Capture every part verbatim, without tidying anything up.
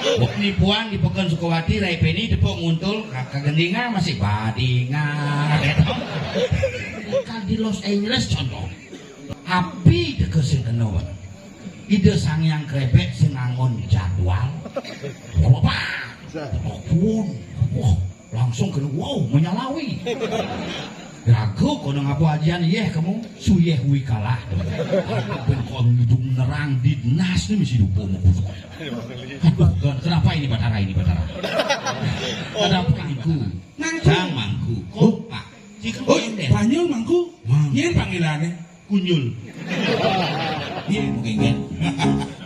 Wah, nipuan di Peken Sukawati, Rai Peni tepuk nguntul, ka-, kagendingan masih badingan, gitu. Kan di Los Angeles contoh. Api teka sing kena, Pak. Ida Sang Hyang Krebek sing nganggon jadwal. Wah, Pak. Wah, pun. Wah, langsung kena, wow, menyalawi. Ragu kau nang apa ajian, yeh kamu, suyeh wi kalah. Anak ben kau ngidung nerang di nas ni mesti lupa mau kusuk. Aduh, kan, kenapa ini Batara, ini Batara? Kenapa ini ku? Mangku. Sang Mangku. Oh, Pak. Cik, oh, Banyul Mangku. Mangku. Yen panggilannya. Kunyul. Iya, mungkin kan.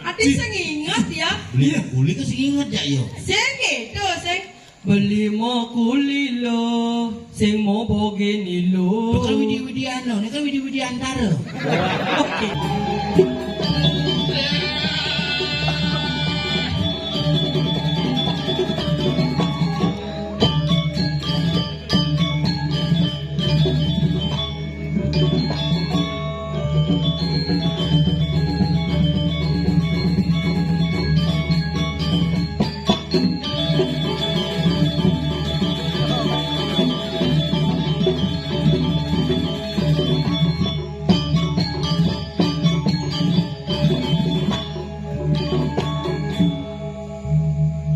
Ati sing inget ya. Iya, uli ke sing inget ya, yo. Sing gitu, sing beli mau kuli lo, sing mau bogeni lo. Bukan Widi Widiano, ini kan Widi Widiantara. Oke.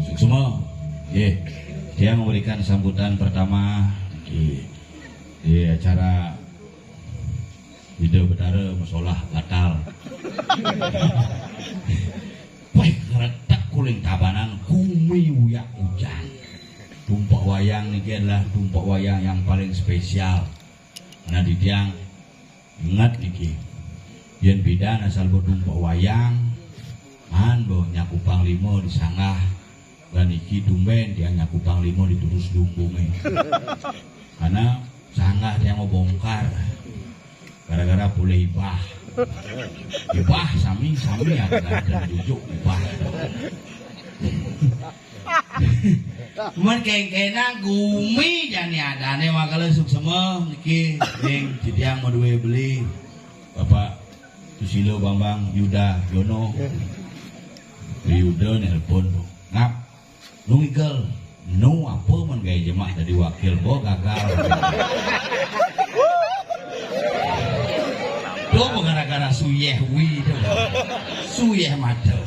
Suksma, nggih. Saya memberikan sambutan pertama di, di acara Ida Betara masalah batal. Wah, keretak kuling Tabanan, gumi uyak ujan. Tumpek wayang niki adalah tumpek wayang yang paling spesial. Karena di tiang ingat niki, yen bidan asal bertumpek wayang, man boh nyaku panglima di sanggah. Dan iki tumben tiang nyaku panglima di terus lumbunge. Karena sanggah tiang mau bongkar. Gara-gara boleh ibah. Ibah sami-sami ada dan jujuk ibah. Men kengkenang gumi jani adane makala suksema niki ning titiang madue beli. Bapak Susilo Bambang Yuda Yono. Yuda nelpon tuh. Ngap. Nu ngigel, nu apa men gawe jemak dadi wakil, bo gagal. Tuh gara-gara suyeh wi tuh. Suyeh mata.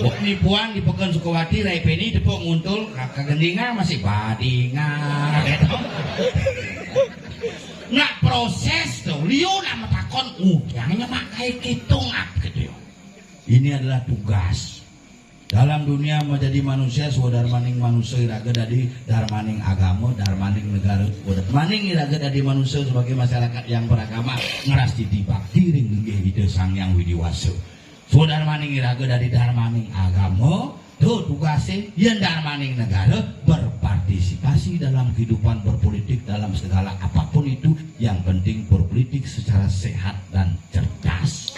Wah, nipuan di Peken Sukawati, Rai Peni tepuk nguntul, ka-, kagendingan masih badingan, gitu. Nak proses tuh, liu nak matakon, uh, yang nyemak kayak gitu, ngap gitu ya. Ini adalah tugas. Dalam dunia menjadi manusia, swadarmaning manusia iraga dadi darmaning agama, darmaning negara, swadarmaning iraga dadi manusia sebagai masyarakat yang beragama, ngrastiti bakti ring linggih Ida Sang Hyang Widi Wasa. Swadarmaning iraga dadi darmaning agama, tuh tugasnya, yen darmaning negara, berpartisipasi dalam kehidupan berpolitik dalam segala apapun itu, yang penting berpolitik secara sehat dan cerdas.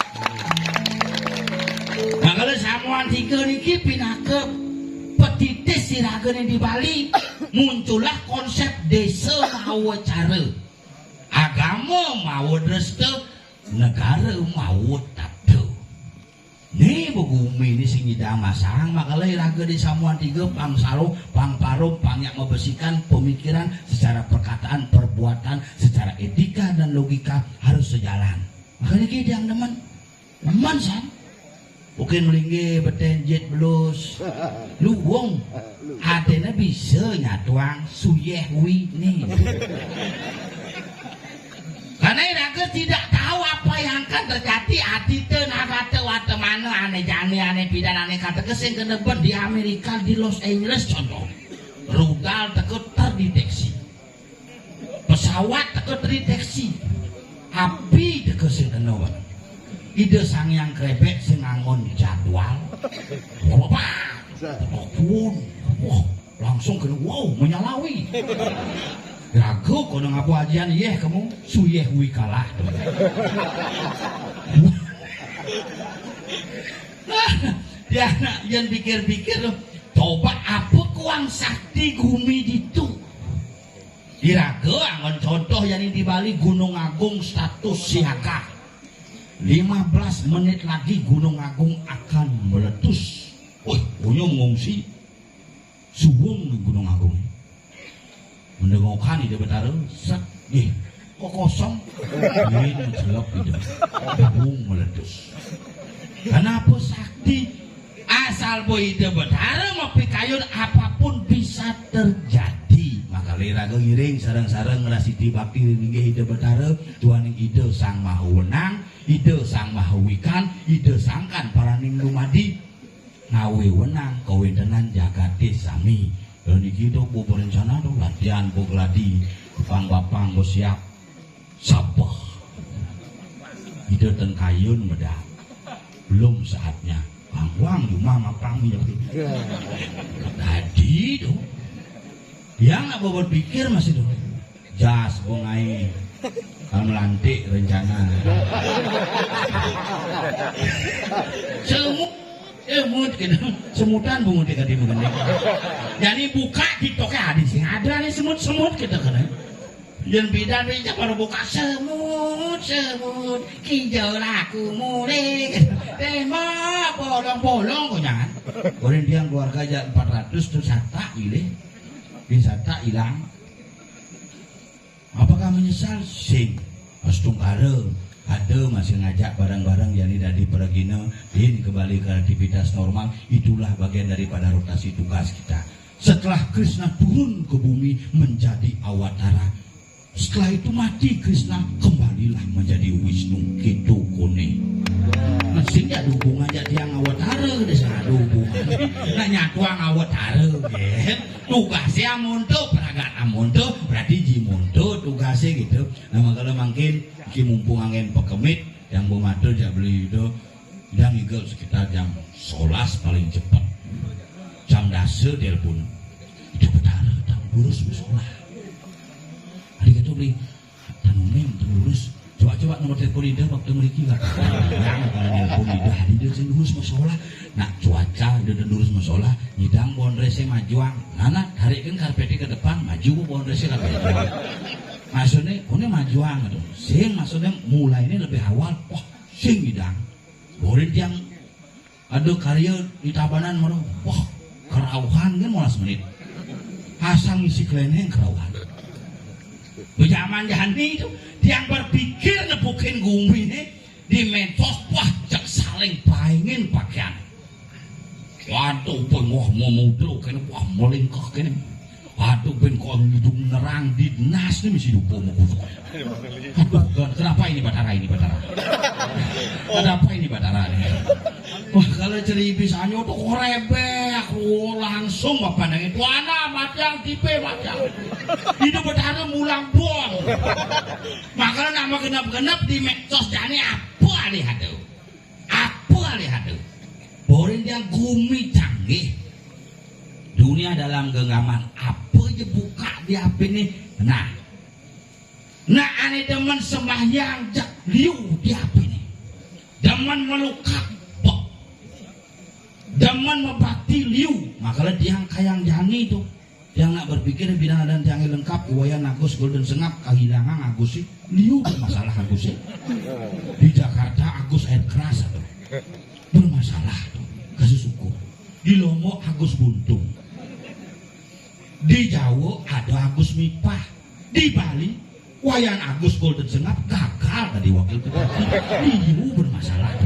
Makanya samuan tiga niki pinaka petitis siragane di Bali, muncullah konsep desa mawa cara, agama mawa dresta, negara mawa tata. Ni begumi ni sing nyidang masang, makanya iraga di samuan tiga pang sarum, pang parum, pang nyak membersihkan pemikiran secara perkataan, perbuatan, secara etika dan logika harus sejalan. Makanya kita yang demen. Demen, san. Bukan melinggi, beten, jit, belus. Luwung. Atene bisa nyatuang suyeh wi ni. Karena iraga tidak tahu apa yang akan terjadi, adite nagate watemana, ane jani, ane pidan, ane kateke sing kena ben di Amerika, di Los Angeles contoh. Rudal teka terdeteksi. Pesawat teka terdeteksi. Api teka sing kena, Pak. Ida Sang Hyang Krebek sing nganggon jadwal. Wah, pun. Wah, langsung kena, wow, menyalawi. Ragu kau nang apa ajian, yeh kamu, suyeh wi kalah. Ya, nak, yang pikir-pikir, coba apa kuang sakti gumi ditu? Iraga anggon contoh yang di Bali, Gunung Agung status siaga. Lima belas menit lagi Gunung Agung akan meletus. Wah, unyung ngungsi. Suwung ning Gunung Agung. Mendengokan Ida Betara, set, nggih, kok kosong. Yen mencelep Ida. Suwung meletus. Kenapa sakti? Asal boh Ida Betara mapikayun, apapun bisa terjadi. Maka iraga ngiring sareng-sareng ngrasiti bakti ring inggih Ida Betara, duaning Ida Sang Maha Wenang, Ida Sang Maha Wikan, Ida Sangkan Paraning Dumadi. Ngawi wenang kawentenan jagate sami. Lha niki to boh berencana to latihan, boh gladi, bapang-bapang boh siap. Sabeh. Ida ten kayun medah. Belum saatnya. Bang-bang jumah mapang minyak. Dadi to. Yang nak berpikir masih to. Jas, bung ai. Kalau melantik rencana. Semut, semut kita. Semutan bungut kita di mengenai. Jadi buka TikToknya ada sih. Ada nih semut-semut kita kena. Yang bidan nih jangan buka semut, semut. Kijau laku mulai. Tembak, bolong-bolong kok jangan. Orang dia keluarga aja empat ratus tuh sata ilih. Di sata hilang. Apakah menyesal? Sing. Astungkara. Ada masih ngajak bareng-bareng jani dadi pragina, yen kembali ke aktivitas normal, itulah bagian daripada rotasi tugas kita. Setelah Krishna turun ke bumi menjadi awatara, setelah itu mati Krishna, kembalilah menjadi Wisnu. Gitu kone. Nah, sing ada hubungan aja tiang awatara, desa ada hubungan. Nah, nyatuang awatara, nggih. Tugasnya amonto, pragat amonto, berarti jimonto tugasnya gitu. Nah, makanya mungkin iki mumpung angin pekemit, yang mau matur jak beli itu, yang juga sekitar jam sebelas paling cepat. Jam dasa telepon. Itu Betara, tak urus musola. Hari itu beli, tanune terurus. Coba-coba nomor telepon Ida waktu mriki, Kak. Yang kalau telepon Ida, hari dia sing urus musola. Nah, cuaca Ida dan urus musola, nyidang bondrese majuang. Nah, nah, tarik kan karpetnya ke depan, maju bondrese karpet. Maksudnya, ini majuang tuh. Sing maksudnya mulai ini lebih awal. Wah, sing nyidang. Borin tiang ada karya di Tabanan mara. Wah, kerauhan kan molas menit. Asal ngisi keleneng kerauhan. Bejaman jani itu, tiang berpikir nepukin gumi nih di medsos, wah, cek saling paingin pakaian. Waduh, ben wah mau muda kene, wah melingkah kene. Waduh, ben kok ngidung nerang di dinas nih mesti dupo mau kusuk. Aduh, kenapa ini Batara ini Batara? Kenapa ini Batara ini? Wah, kalau ceribis anyo tuh korebek, wah, langsung bapak nangis. Tuana matiang tipe matiang. Itu Batara mulang buang. Makanya nama genap-genap di medsos jani apa lihat tuh? Apa lihat tuh? Borin dia gumi canggih. Dunia dalam genggaman. Apa aja buka di H P nih? Nah, nah, ane demen sembahyang jak liu di H P nih. Demen melukak, bek. Demen mebakti liu. Makanya tiang kayang jani tuh. Tiang nak berpikir bilang ada tiang lengkap, Wayan Agus Golden Sengap, kehilangan Agus sih. Liu bermasalah Agus sih. Di Jakarta Agus air keras atau bermasalah tuh, kasus hukum. Di Lombok Agus Buntung. Di Jawa ada Agus Mipah. Di Bali, Wayan Agus Golden Sengap gagal tadi wakil bupati. Liu bermasalah.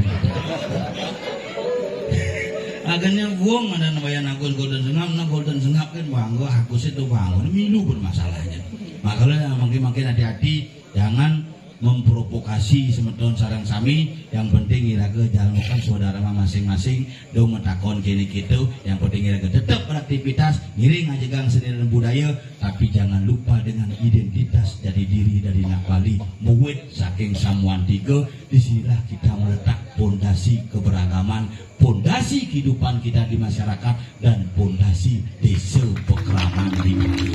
Akhirnya buang ada Wayan Agus Golden Sengap, nah Golden Sengap kan bangga, Agus itu bangga, milu bermasalahnya. Makanya makin-makin hati-hati, jangan memprovokasi semeton sareng sami. Yang penting iraga jalankan saudara masing-masing. Dong matakon kene gitu. Yang penting iraga tetap beraktivitas, ngiring aja gang seni dan budaya, tapi jangan lupa dengan identitas jadi diri dari nak Bali. Muwit saking samuan tiga, disinilah kita meletak pondasi keberagaman, pondasi kehidupan kita di masyarakat, dan pondasi desa pekraman di Bali.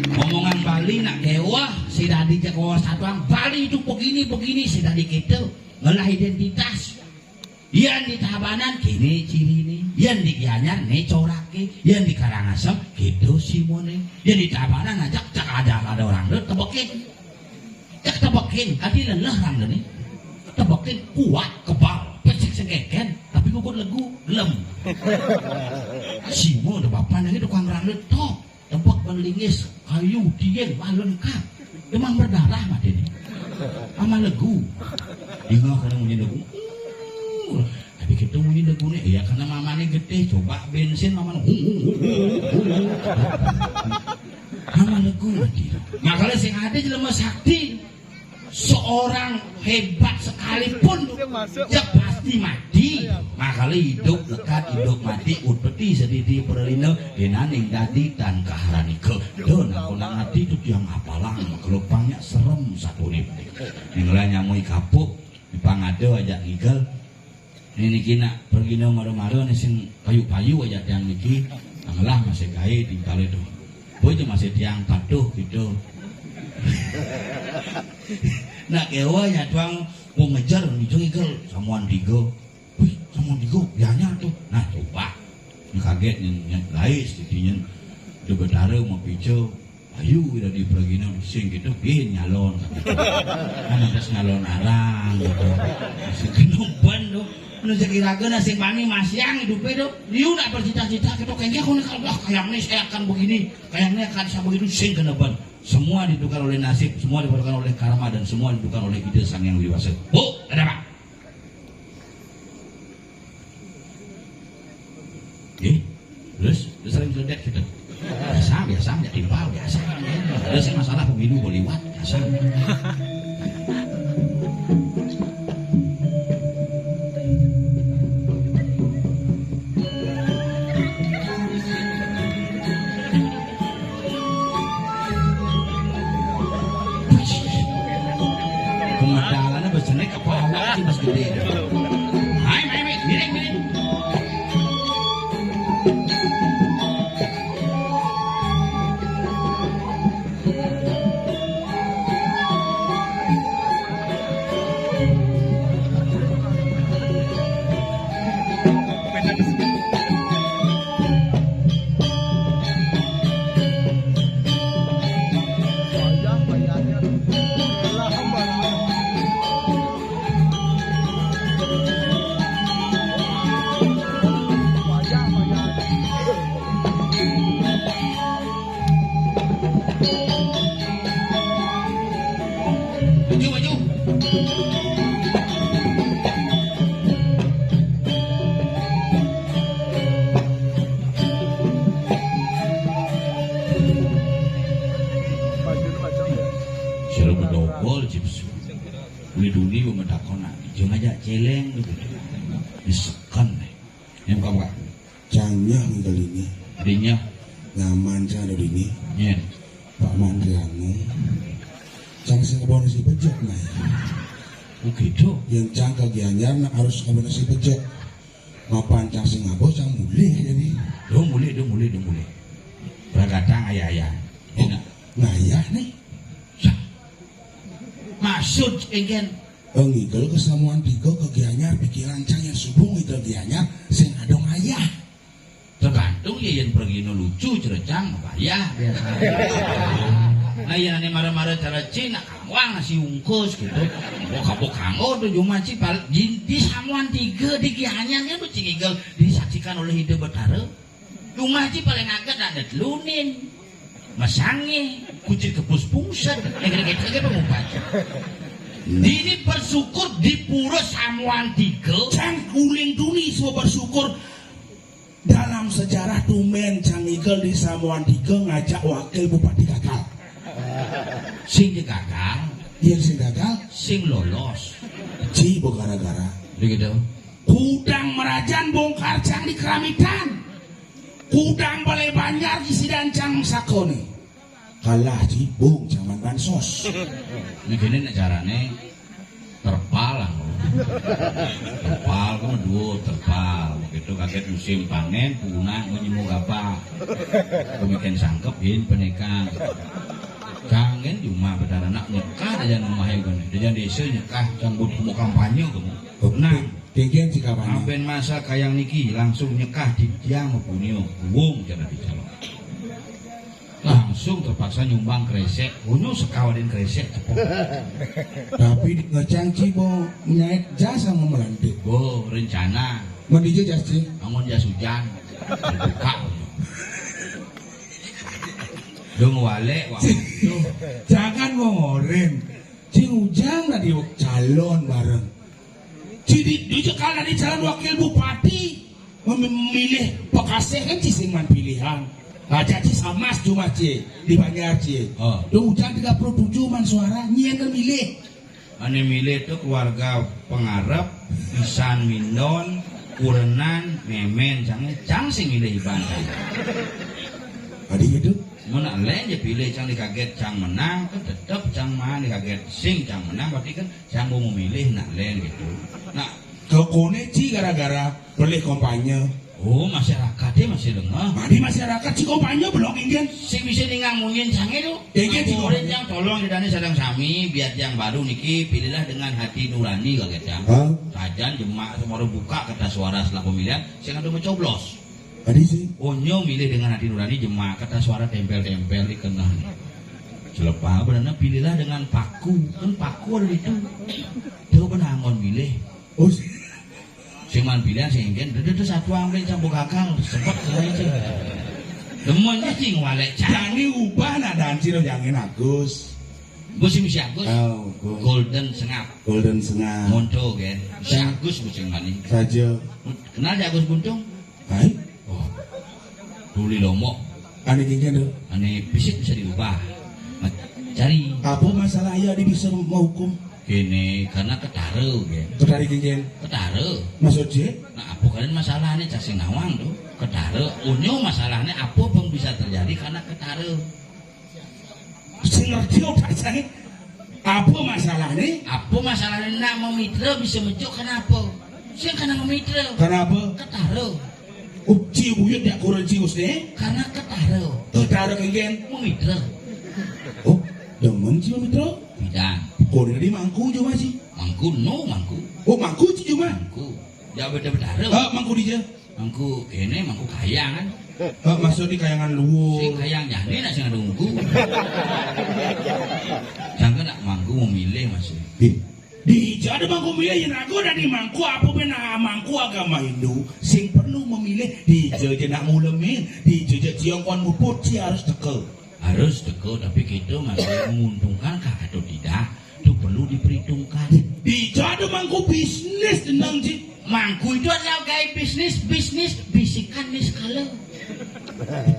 Omongan Bali nak kewah, si dadi cek wawas satuan Bali itu begini begini, si dadi kita ngelah identitas. Yang di Tabanan kini ciri nih, yang di Gianyar nih corake, yang di Karangasem gitu simone, yang di Tabanan aja cek ada ada orang tuh tebekin, cek tebekin, kati lelah orang nih, tebekin kuat kebal, pesik segeken, tapi Lukut legu, gelem. Simo da bapan lagi tukang ralet tok. Tebek ban lingis, kayu, tiyen, wah lengkap. Demam berdarah mati ni. Ama legu. Dingeh kena munyi legu. Uh, tapi kita munyi legu ni, ya kena mamane getih, coba bensin mamane. Hu, hu, hu, hu, hu, hu. Ama legu mati. Makanya sing ada jelema sakti. Seorang hebat sekalipun, dia pasti mati. Makanya hidup lekat, hidup mati, utpeti sedidi perelina, denaning dadi tan kaharanika. Duh, nak mati tu tiang apalang, kelupangnya serem satu ni. Ningala nyamui kapuk, dipangada ajak ngigel. Niki nak pergina mara-mara ni sing payu-payu aja tiang niki. Ngelah masih gae di kali tu. Boy tu masih tiang patuh gitu. Nak kewa nyatuang mau ngejar ngitung igel samuan tiga. Wih, samuan tiga, bianya tu. Nah, coba. Ni kaget ni, ni lais titinya. Dia bertara mau pica. Ayu dadi pragina sing gitu, bin nyalon. Kan ada nyalon arang gitu. Sing kena ban tu. Nu jagi raga na sing bani masiang hidupe tu. Liu nak bercita-cita gitu, kayaknya aku ni kalau dah kayang ni saya akan begini, kayang ni akan saya begitu, sing kena ban. Semua ditentukan oleh nasib, semua ditentukan oleh karma, dan semua ditentukan oleh Ida Sang Yang Widi Wasa. Bu, ada apa? Eh, terus, terus sering celedak gitu. Biasa, biasa, nggak timpal, biasa. Terus masalah pemilu mau liwat, biasa. Pemedalane bes jenek apa awak sih bes gede. Hai, hai, hai, miring, miring. Maju, maju. Sira bedogol, Cips. Uli duli metakon, "Jeng aja celeng," gitu. Diseken deh. Yang buka-buka. Cang nyah ngidel dini. Dinya. Nyaman cang ada dini. Nyen. Pak Mandrianu. Cang sing kebon si bejek, nah. Oh, gitu. Yang cang ke Gianyar, nak harus kebon si bejek. Mapan cang sing ngabo, cang mulih jadi. Duh mulih, duh mulih, duh mulih. Pragatang ayah-ayah. Enak. Ngayah nih. Sah. Maksud engken. Eh, ngigel ke samuan tiga ke Gianyar, pikiran cang yang subuh ngigel Gianyar, sing adong ayah. Tergantung ya, yen pergino lucu, cerecang, payah biasa. Nah, yen ane mara-mara cara Cina, kawang nasi ungkus gitu. Bok-bok kanggo tuh cuma ci pal di, di samuan tiga di Gianyar kan tuh cingigel disaksikan oleh Ida Betara. Cuma ci paling agak ada telunin. Masange kucing kepus pungset, yang kena kecil apa mau baca. Dini bersyukur di pura samuan tiga. Cang uling duni semua bersyukur. Dalam sejarah tumen cang ngigel di samuan tiga ngajak wakil bupati gagal. Sing gagal. Yang sing gagal, sing lolos. Ci gara-gara. Begitu. Kudang Merajan bongkar cang di Keramitan. Kudang Balai Banjar isi dan cang sakone. Kalah cibung zaman bansos. Ini gini nih carane, terpal lah. Terpal kan dua terpal. Begitu kaget musim panen, punak mau nyemu gabah. Pemikiran sangkep, yin penekan. Kangen cuma betara nak nyekah aja rumah itu kan. Dia desa nyekah, canggut mau kampanye kamu. Nah, Kengken si kawannya. Aben masa kayang niki langsung nyekah di tiang punio, wong jangan dicalon. Langsung terpaksa nyumbang kresek, unyu sekawarin kresek cepok. Tapi di ngecang cibo nyait jasa mau melantik. Bo, rencana. Mendije jas, Ci. Bangun jas hujan. Buka. Dong walek, wah. Jangan ngorén. Cing Ujang tadi calon bareng. Ci di, di cekal tadi calon wakil bupati. Memilih pekasih kan ci sing man pilihan. Aja ci sama cuma ci di Banjar ci. Oh. Dong Ujang tiga puluh tujuh man suara, nyén kan milih. Ané milih tuh keluarga pengarep, Isan Mindon, Kurenan, Memen, cang, cang sing milih Iban cang. Tadi gitu. Mun lén ya pilih cang dikaget cang menang, kan tetep cang mah dikaget sing cang menang, berarti kan cang mau memilih nak lén gitu. Nah, ke koné ci gara-gara pilih kampanye. Oh, masyarakat ya masih lengah. Mani masyarakat ci kampanye belum ingin. Sing bisa ningang munyin cangé tuh. Ingin ci kampanye. Cang tolong di dani sadang sami, biar yang baru niki pilihlah dengan hati nurani kaget cang. Hah? Sajan jemak semua buka kertas suara setelah pemilihan, sing ada mencoblos. Tadi sih. Onyo milih dengan hati nurani jemak kertas suara tempel-tempel di kena. Selepas benar pilihlah dengan paku, kan paku ada itu. Tuh benar ngon milih. Oh, sing man pilihan sing ingin, dede tuh satu ambil campur gagal, sebet aja. Demen cing walek cang. Jani ubah nak danci lo jangin Agus. Gue sih misi Agus. Oh, gue. Golden Sengap. Golden Sengap. Monto kan. Si Agus gue sing mani. Saja. Kenal si Agus Buntung? Hai. Oh. Tuli Lombok. Ané genggen tuh. Ané fisik bisa diubah. Cari. Apa masalah ya dia bisa menghukum? Ini karena ketara, gen. Ketara genggen. Ketara. Maksudnya? Nah, apa kalian masalahnya cacing nawang tuh? Ketara. Unyu masalahnya apa pun bisa terjadi karena ketara. Sing ngerti otak saya. Apa masalahnya? Apa masalahnya nak memitra bisa mejuk kenapa? Sing kena memitra. Kenapa? Ketara. Oh, ci buyut dak kurang ci usne? Karena ketara. Ketara kengken? Memitra. Oh, demen ci memitra? Bidang. Kau di mangku cuma ci. Mangku no mangku. Oh, mangku ci cuma. Mangku. Jauh beda betara. Ah, mangku dia. Mangku kene, mangku kayang kan. Ah, maksud di kayangan luwur. Sing kayang jani nak sing ada ungku. Jangan nak mangku memilih masih. Di, di hijau ada mangku milih yang aku ada di mangku apa pun nak mangku agama Hindu. Sing perlu memilih di hijau je nak ngulemin, di hijau je ciong kon muput ci harus teke. Harus teko, tapi kita masih menguntungkan kah atau tidak, itu perlu diperhitungkan. Di jadu mangku bisnis tenang ji. Mangku itu adalah gaya bisnis, bisnis bisikan niskala.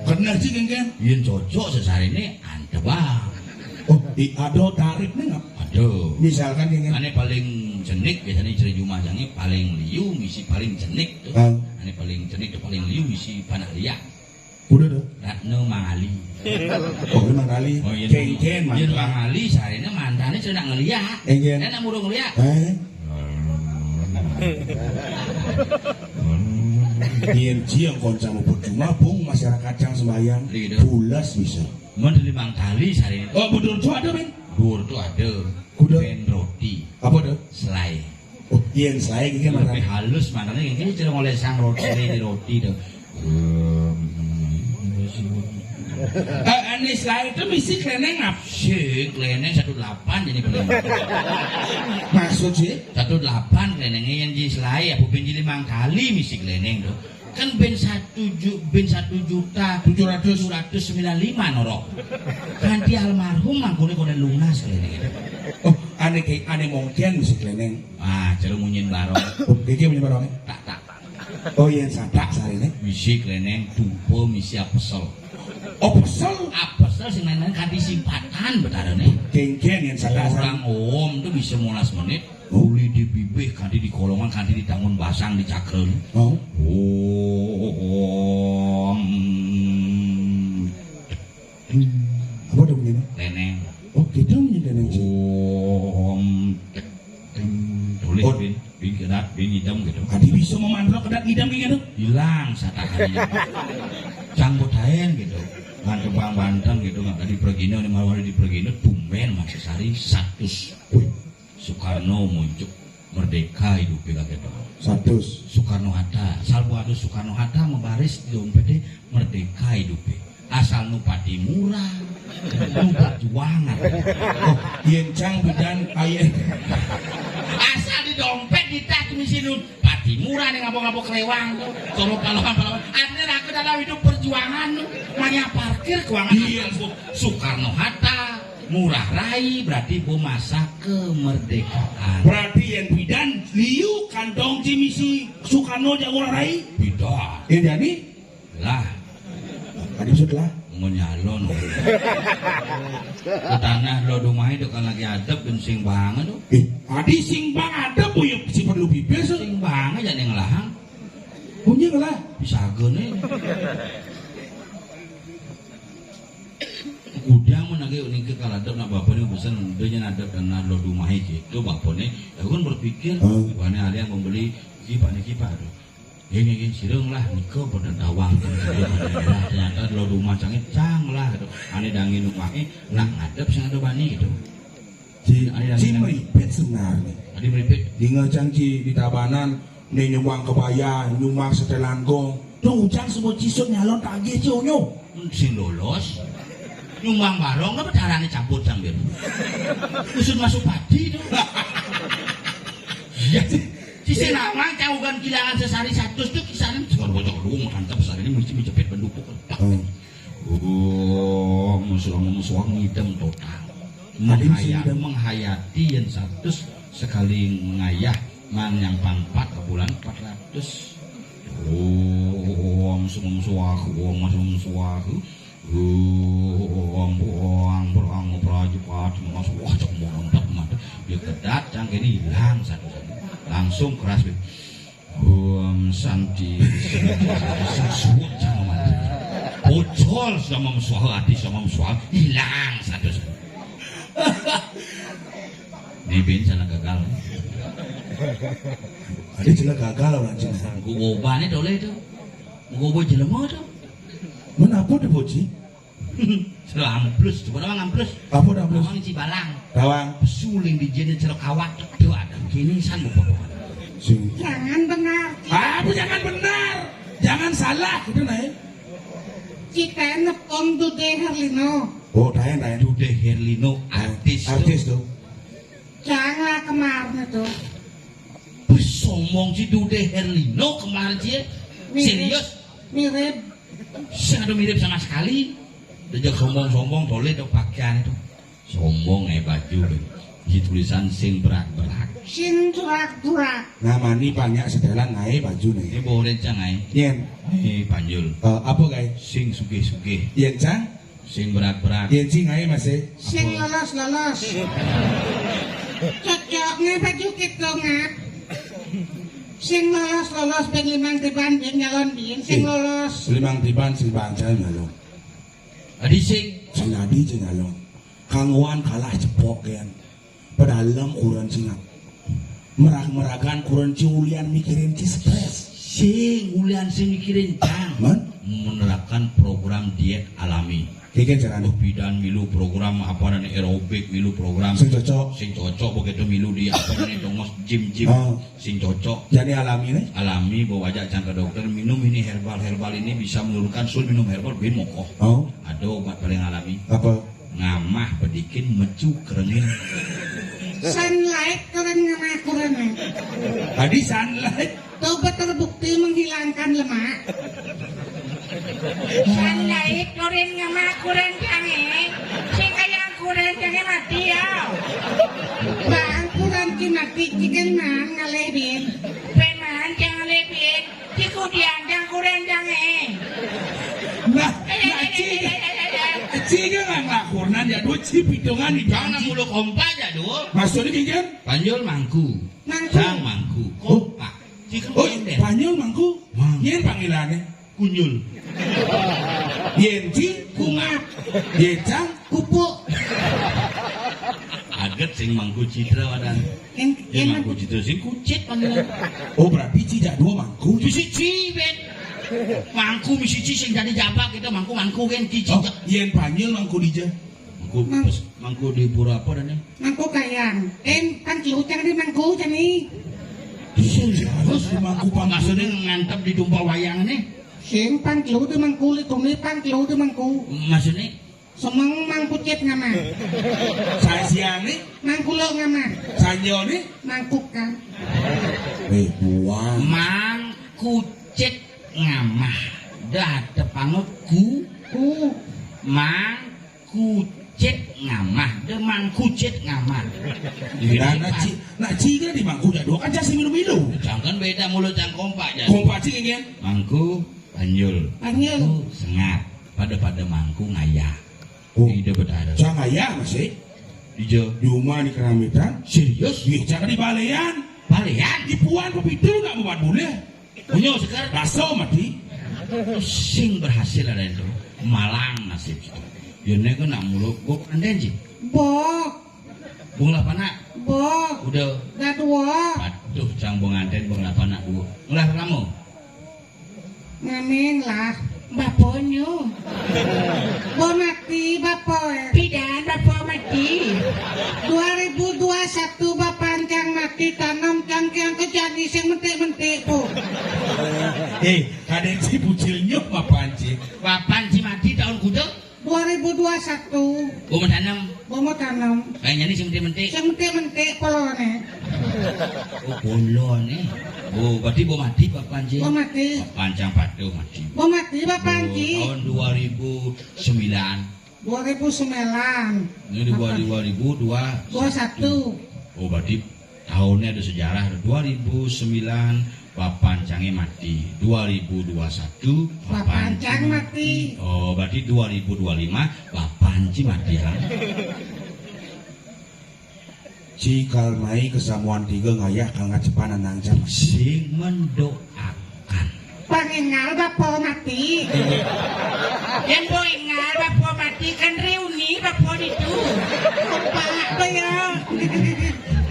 Kena ji kan? Yang cocok sesar ini antebang. Oh, di ada tarif nih nggak? Ada. Misalkan ini. Ane paling cenik biasanya ceri jumah jangi paling liu misi paling cenik tuh. Ah. Ane paling cenik tuh paling liu misi panak liak. Udah tuh. Ratno Mangali. Oh, ini Mangali. Oh, iya. Cengcen, Iya, mantan. Mangali, sarene mantane cina ngeliat. Iya. Enak murung ngeliat. Eh? Yen ciang konco muput cuma bung masyarakat cang sembayang. Iya, tuh. Bulas bisa. Mun limang kali sarene. Oh, betul tuh ada, men. Dur tuh ada. Kuda. Ben roti. Apa tuh? Selai. Oh, yen saya gini lebih halus makanya gini cara ngoleh sang roti di roti tuh. Eh, anis lain tuh misi kleneng apa? Sih, kleneng satu delapan jadi paling. Maksud sih? Satu delapan klenengnya yang di selai apa ben jadi mangkali misi kleneng tuh. Kan ben satu ju, ben satu juta tujuh ratus tujuh ratus sembilan lima norok. Kanti almarhum mangkune kone lunas kleneng. Oh, ane ke ane mungkin misi kleneng. Ah, jero munyin barong. Oh, iki punya barang. Tak, tak, tak. Oh, yang sadak sarine. Misi kleneng dupa misi apesel. Oh, pesel. Apesel sing lain-lain kanthi sipatan betarane. Kengken yang sadak sarine. Orang om tuh bisa molas menit. Oh. Uli di bibih kanthi di kolongan kanthi di tangun basang di cakren. Oh. Om. Apa ada bunyinya? Kleneng. Oh, kita punya kleneng sih. Om. Tek, teng. Tulis. Oh. Bin, bin kedat, bin hitam gitu. Tadi bisa memantra kedat hitam kayak gitu. Hilang satakannya. Cangkut aen gitu. Kan kembang banteng gitu nggak tadi pergino ini malah di pergino tumben masih sari satus. Wih. Soekarno muncul merdeka hidup kaget. Satus. Soekarno Hatta, salbu ada Soekarno Hatta membaris di dompetnya merdeka hidup. Asal nu pati murah, nu perjuangan. Oh, yen cang bidan aye. Asal di dompet di tas misi nu Murah nih ngabok-ngabok lewang tuh. Sono pahlawan-pahlawan. Artinya aku dalam hidup perjuangan tuh. Manya parkir keuangan. Iya. Soekarno Hatta, Ngurah Rai, berarti beuh masa kemerdekaan. Berarti yang bidan liu kantong ci misi Soekarno jak Ngurah Rai? Bidan. Yang jadi? Lah. Tadi maksud lah. Mau nyalon. Ke tanah lo dumai itu kan lagi adep dan sing banget tuh. Eh, tadi sing bang adep, oh ya, si perlu bibir tuh. Sing banget ya yang lahang. Punya lah. Bisa gini. Udah mau nage uning ke kaladep nak bapak nih pesan dia nya adep dan lo dumai gitu bapak nih. Aku kan berpikir, hmm. Wah, ini ada yang membeli kipak nih kipak tuh. Ini, ini, sirung lah, niko pada tawang. Ternyata lo rumah cangnya cang lah gitu. Ane dangi numpake, nak ngadep sing ada bani gitu. Ci, ane dangi ci meripit sebenarnya. Adi meripit. Dinga cang ci di Tabanan, ne nyumbang kebaya, nyumbang setelan gong. Tuh, cang semua cisut nyalon tagih ci unyu. Sing lolos. Nyumbang barong apa caranya cabut sambil. Usut masuk padi tuh. Iya sih. Sisi nama jauh kan kehilangan sesari satu tuh kisaran sekarang bocor dulu mantap sesari ini mesti menjepit pendukung. Hmm. Oh, musuh musuh ngidam total. Menghayat, menghayati yang satu sekali ngayah man yang pangpat ke bulan empat ratus. Om sum suah, om sum suah. Buang, buang, buang, beraji pati mas wah cek mau empat mata. Dia kedat cang ini hilang satu satu. Langsung keras. Buang santi. Sesuat cang mati. Pocol sama mesuah hati sama mesuah hilang satu satu. Ini bin salah gagal. Ada salah gagal orang Cina. Gua ubah nih dole itu. Gua ubah jelema itu. Menapa dipuji? Sudah amplus, coba doang amplus. Apa dah amplus? Doang si balang. Doang. Suling di jenis cerok awak itu ada. Kini san buka. Jangan benar. Apa jangan benar? Jangan salah gitu nah. Kita nepung Dude Herlino. Oh, tayan tayan. Dude Herlino artis. Artis tuh. Jangan kemarin itu. Sombong si Dude Herlino kemarin sih. Serius? Mirip. Saya ada mirip sama sekali. Dia sombong-sombong, boleh tuh pakaian itu. Sombong eh baju. Di tulisan sing berak-berak. Sing berak-berak. Nah, mani banyak setelan naik baju nih. Ini boleh cang ai. Yen. Eh panjul. Uh, apa guys? Sing sugih-sugih. Yen cang? Sing berak-berak. Yen sing ai masih. Sing lolos-lolos. Cocok ngai baju kita ngat. Sing lolos-lolos ben limang tiban ben nyalon bin sing lolos. Limang tiban sing bancal nyalon. Adi sing. Sing adi sing nyalon. Kanggoan kalah cepok kan. Pedalem kuran singap. Merag-meragan kuran ci ulian mikirin ci stres. Sing ulian sing mikirin cang. Man? Menerapkan program diet alami. Kiki carane. Bidan milu program apa dan aerobik milu program. Sing cocok. Sing cocok begitu milu di apa dan dongos gym-gym. Oh. Sing cocok. Jadi alami nih? Alami bawa aja cang ke dokter minum ini herbal-herbal ini bisa menurunkan sul minum herbal bin mokoh. Oh. Ada obat paling alami. Apa? Ngamah pedikin mecu kerengin. Sunlight keren ngamah kurang. Tadi sunlight. Coba terbukti menghilangkan lemak. Sunlight keren ngamah kurang jange. Sing kaya kurang jange mati ya. Bang kurang ki mati cikan man ngaleh bin. Peman jangan lebin. Ci kudian jang kuren jang eh. Nah, nah, ci, ci kan nggak lakunan ya, dua ci pitungan di Jangan mulu kompak ya, dua. Maksudnya gini kan? Panjul mangku. Mangku. Jang mangku. Oh. Kompak. Ci kan Oh, ember. Panjul mangku. Mangku. Yen panggilannya. Kunyul. Yen ci kungap. Yen cang pupuk. Aget sing mangku citra wadan. Yang, Sing yang mangku citra sing kucit panggilan. Oh, berarti ci jak dua mangku. Misi ci ben. Mangku misi ci sing jadi jabak kita mangku mangku kan ci ci. Oh, yen panggil mangku dija. Mangku Mang- pas mangku di pura apa dan Mangku kayang. Eh, pangkil utang di mangku jani. Terus di mangku pangkil. Maksudnya ngantep di tumpak wayang nih. Sing pangkil di mangku li tumi pangkil di mangku. Maksudnya Semeng Mang Kucit ngamah. Sasiang ni, Mang Kulo ngamah. Sanjo ni, Mang Kukang. Eh, buang. Mang Kucit ngamah. Dah tepangut ku. Ku. Mang Kucit ngamah. Dah Mang Kucit ngamah. Dan nak ci, nak ci kan di mangku jadua kan casi milu-milu. Jangan beda mulut yang kompak jadi. Kompak ci kan? Mangku panjul. Panjul. Mangku sengap. Pada-pada mangku ngayah. Oh. Ida betara. Sang ayah masih? Ija. Di rumah di keramitan. Serius? Ih, jangan di balean. Balean? Di puan pepitu nak buat boleh. Punyo seker. Baso mati. Sing berhasil ada itu. Malang nasib itu. Yo ne ko nak muluk bok anden ji. Bok. Bung lah panak. Bok. Udah. Dah dua. Patuh cang bung anden bung lah panak dua. Mulai pertama. Ngamin lah. Baponyo. Bo mati bapo eh. Pidan bapo mati. Dua ribu dua satu bapancang mati tanam cangkiang kejani sing mentik-mentik po. Eh, kadang si bucil nyuk bapanci. Bapanci mati tahun kuda? Dua ribu dua satu. Bo mau tanam. Bo mau tanam. Kayaknya ni sing mentik-mentik. Sing mentik-mentik polone. Oh, polone. Oh, berarti bo mati bapanci. Bo mati. Bapancang patuh mati. Bo mati bapanci. Oh, tahun dua ribu sembilan. Dua ribu sembilan. Ini di dua ribu dua. Dua satu. Oh, berarti tahunnya ada sejarah. Dua ribu sembilan bapancange mati. Dua ribu dua satu bapancang mati. Oh, berarti dua ribu dua lima bapanci mati ya. Ci kal mai kesamuan tiga ngayah kal ngacepan anang cang. Sing mendoakan. Pangingal bapo mati. Yang bo ingal bapo mati kan reuni bapo ditu. Pak ya.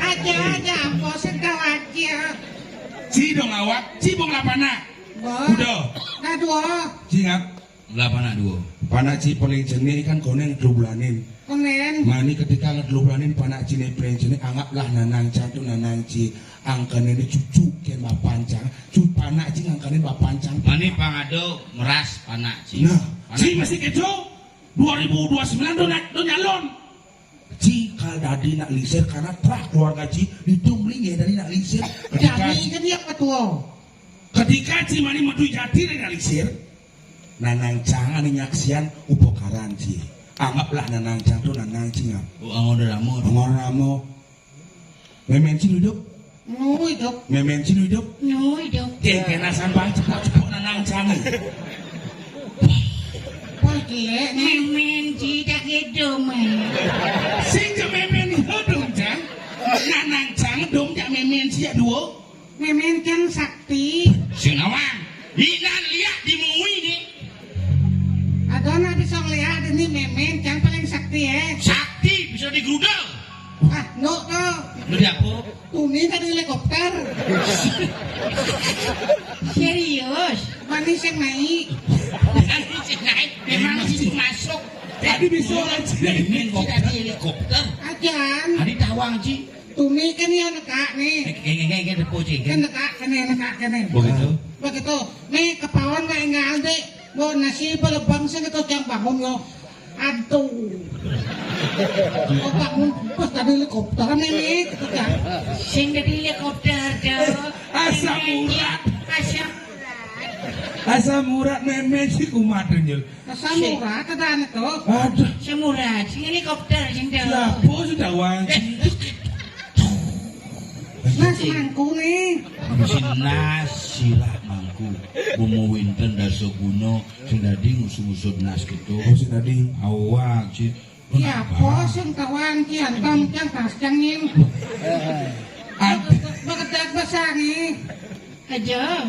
Aja aja apo sedau aja. Ci dong awak, ci bong lapana. Bo. Kuda. Nah dua. Ci ngap. Lah panak dua. Panak ci paling jenik kan koneng telu bulanin. Koneng. Mani ketika ngetelu bulanin panak ci ne paling jenik anggaplah nanang cang tu nanang ci angkene ni cucu ken bapancang. Cu panak ci ngangkene bapancang. Mani pangado meras panak ci. Nah, panak ci masih keco. Dua ribu dua sembilan do na-, do nyalon. Ci kal dadi nak lingsir karena terah keluarga ci ditu melinggih dadi nak lingsir. Ketika kami ci, kan dia ketua. Ketika ci mani metu jati dadi nak lingsir, nanang cang ane nyaksian upakaran ci. Anggaplah nanang cang tu nanang ci ngap. Oh, angor ramo. Angor ramo. Memen ci hidup. Nu hidup. Memen ci hidup. Nu hidup. Cek kenasan bang cepok-cepok nanang cang. Wah, gile, ne. Memen ci dak hidup, eh. Sing ke memen hidup, cang. Nanang cang dong jak memen ci ya dua. Memen cang sakti. Sing awang. Inan liak di mui ni. Adona bisa ngeliat ini memen cang paling sakti eh. Sakti bisa digerudel. Ah, no to. Lu di apa? Tuni tadi helikopter. Serius? Manis yang naik. Manis yang naik. Memang situ masuk. Tadi bisa orang sini. Memen ci tadi helikopter. Ajan. Tadi tawang ci. Tuni kan ya nekak nih. Kayak kayak kayak depo ci. Kan nekak kene nekak kene. Begitu. Begitu. Nih kepawan kayak nggak ada. Bo nasi pelebang sing keto cang bangun yo. Aduh. Kok bangun pas tadi helikopter nih nih. Sing tadi helikopter do. Asam urat. Asam urat. Asam urat memen ci kumat nyul. Asam urat ada ane to. Aduh. Asam urat, sing helikopter sing do. Siapa sudah wanci? Nas mangku nih. Sing nas sirah mangku. Bumu winten dasa guna sing dadi ngusung-ngusung nas gitu. Oh, sing dadi. Awak ci. Ya, apa sing tawang ci antam cang tas cangin. Ad- Bekedak basangi. Aja.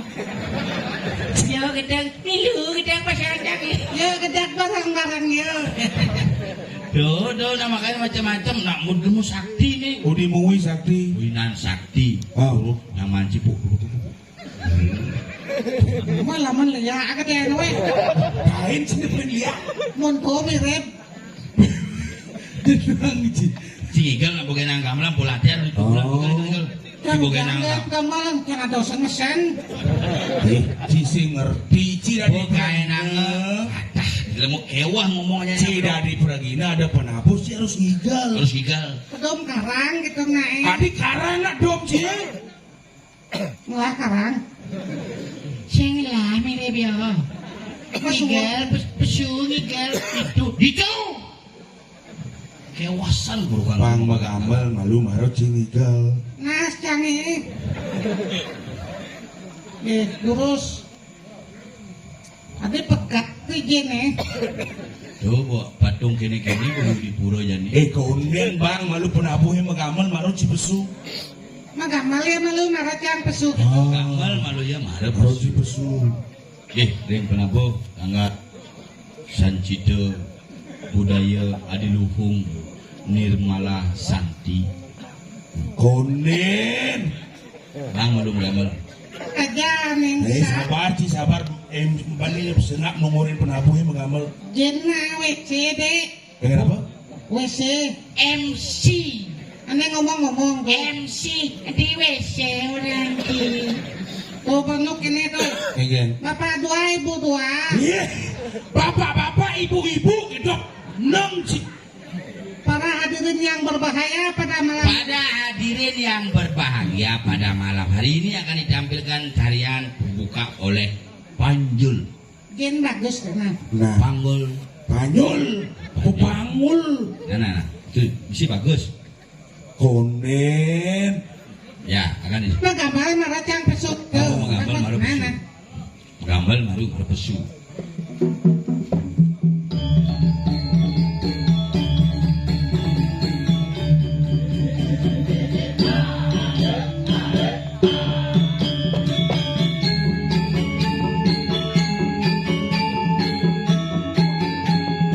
Yo gedang milu gedang pasangan cangin. Yo gedang barang-barang yo. Do, do, nah makanya macam-macam. Nak mudemu sakti nih. Udi mui sakti. Winan sakti. Oh. Yang manci puk. Malah men liak ake dia we. Kain sini pun liak. Mun ko mirip. Dia bilang gitu. Cigal nak boga nang gamelan, pola tiar, oh. Cigal, cigal. Kan boga nang gamelan, kan ada sing mesen. Eh, ci sing ngerti, ci dari boga nang. Adah. Ilmu kewah ngomong aja. Ci dadi pragina ada penabuh, ci harus ngigal. Harus ngigal. Kedom karang gitu, nae. Adi karang nak dom, ci. Ngelah karang. Sing lah mirip ya. Ngigal, pes-, pesu ngigal. Itu, itu. Kewasan guru kan. Pang magamel malu marut ci ngigal. Nas canggih. Eh, lurus. Adi pegat ti jene. Tuh, bu, patung kene-kene kudu di pura jani. Eh, konden, Bang, malu penabuhe magamel marut ci pesu. Magamel ya malu marut yang pesu. Ah. Gamel malu ya marut. Marut ci pesu. Nggih, ring penabuh kangge Sancita Budaya Adiluhung Nirmala Santi. Konden. Bang, malu magamel. Aja, Neng. Eh, sabar, ci, sabar. Em, bani senap nungurin penabuh, ya, magamel. Jena W C, Dek. Dengan apa? W C. M C. Ane ngomong-ngomong, Dek. M C di W C orang di. Tuh, penuh ini tuh. Iya. Bapak dua, ibu dua. Iya. Bapak-bapak, ibu-ibu, gitu. Enam, ci. Para hadirin yang berbahagia pada malam Pada hadirin yang berbahagia pada malam hari ini akan ditampilkan tarian pembuka oleh Panjul. Gen bagus, nah. Nah. Panggul. Panjul. Ku Panjul. Panggul. Nah, nah, nah. Itu bisa bagus. Konden. Ya, akan di Magamel marut yang pesu. Oh, magamel marut pesu. Nah, nah. Magamel marut pesu.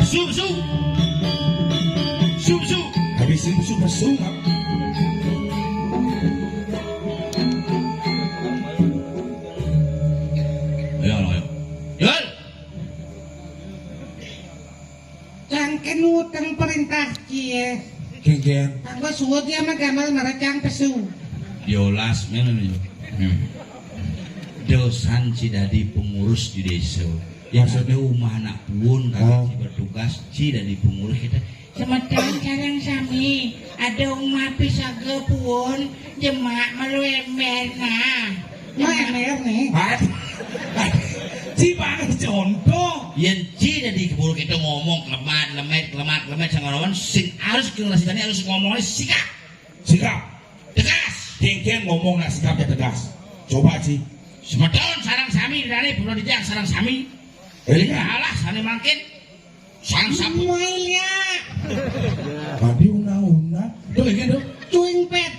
Pesu, pesu. Pesu, pesu. Habis ini pesu, pesu. Ayo, ayo. Yul. Cangken utang perintah cie. Kengken. Anggo suud ya magamel marut yang pesu. Diolas, ngene lho. Hmm. Dosan ci dadi pengurus di desa. Ya, maksudnya? Ada umah anak puun, kagak. Oh. Ci bertugas, ci dadi pengurus kita. Semeton sareng sami, ada umah pisaga puun, jemak malu ember, nah. Mau ember nih. Aduh. Ci banget contoh. Yen ci dadi keburu kita ngomong kelemat, lemet, kelemat, lemet, sing ngomong, sing harus generasi tani harus ngomongnya sikap. Sikap. Tegas. Kengken ngomong nak sikapnya tegas. Coba, ci. Semeton sareng sami, dane perlu dijak sareng sami. Eh, iya. Alah, sane mangkin. Sang sapu. Muai lia. Tadi una-una. Tuh, kengken, tuh. Cuing pet.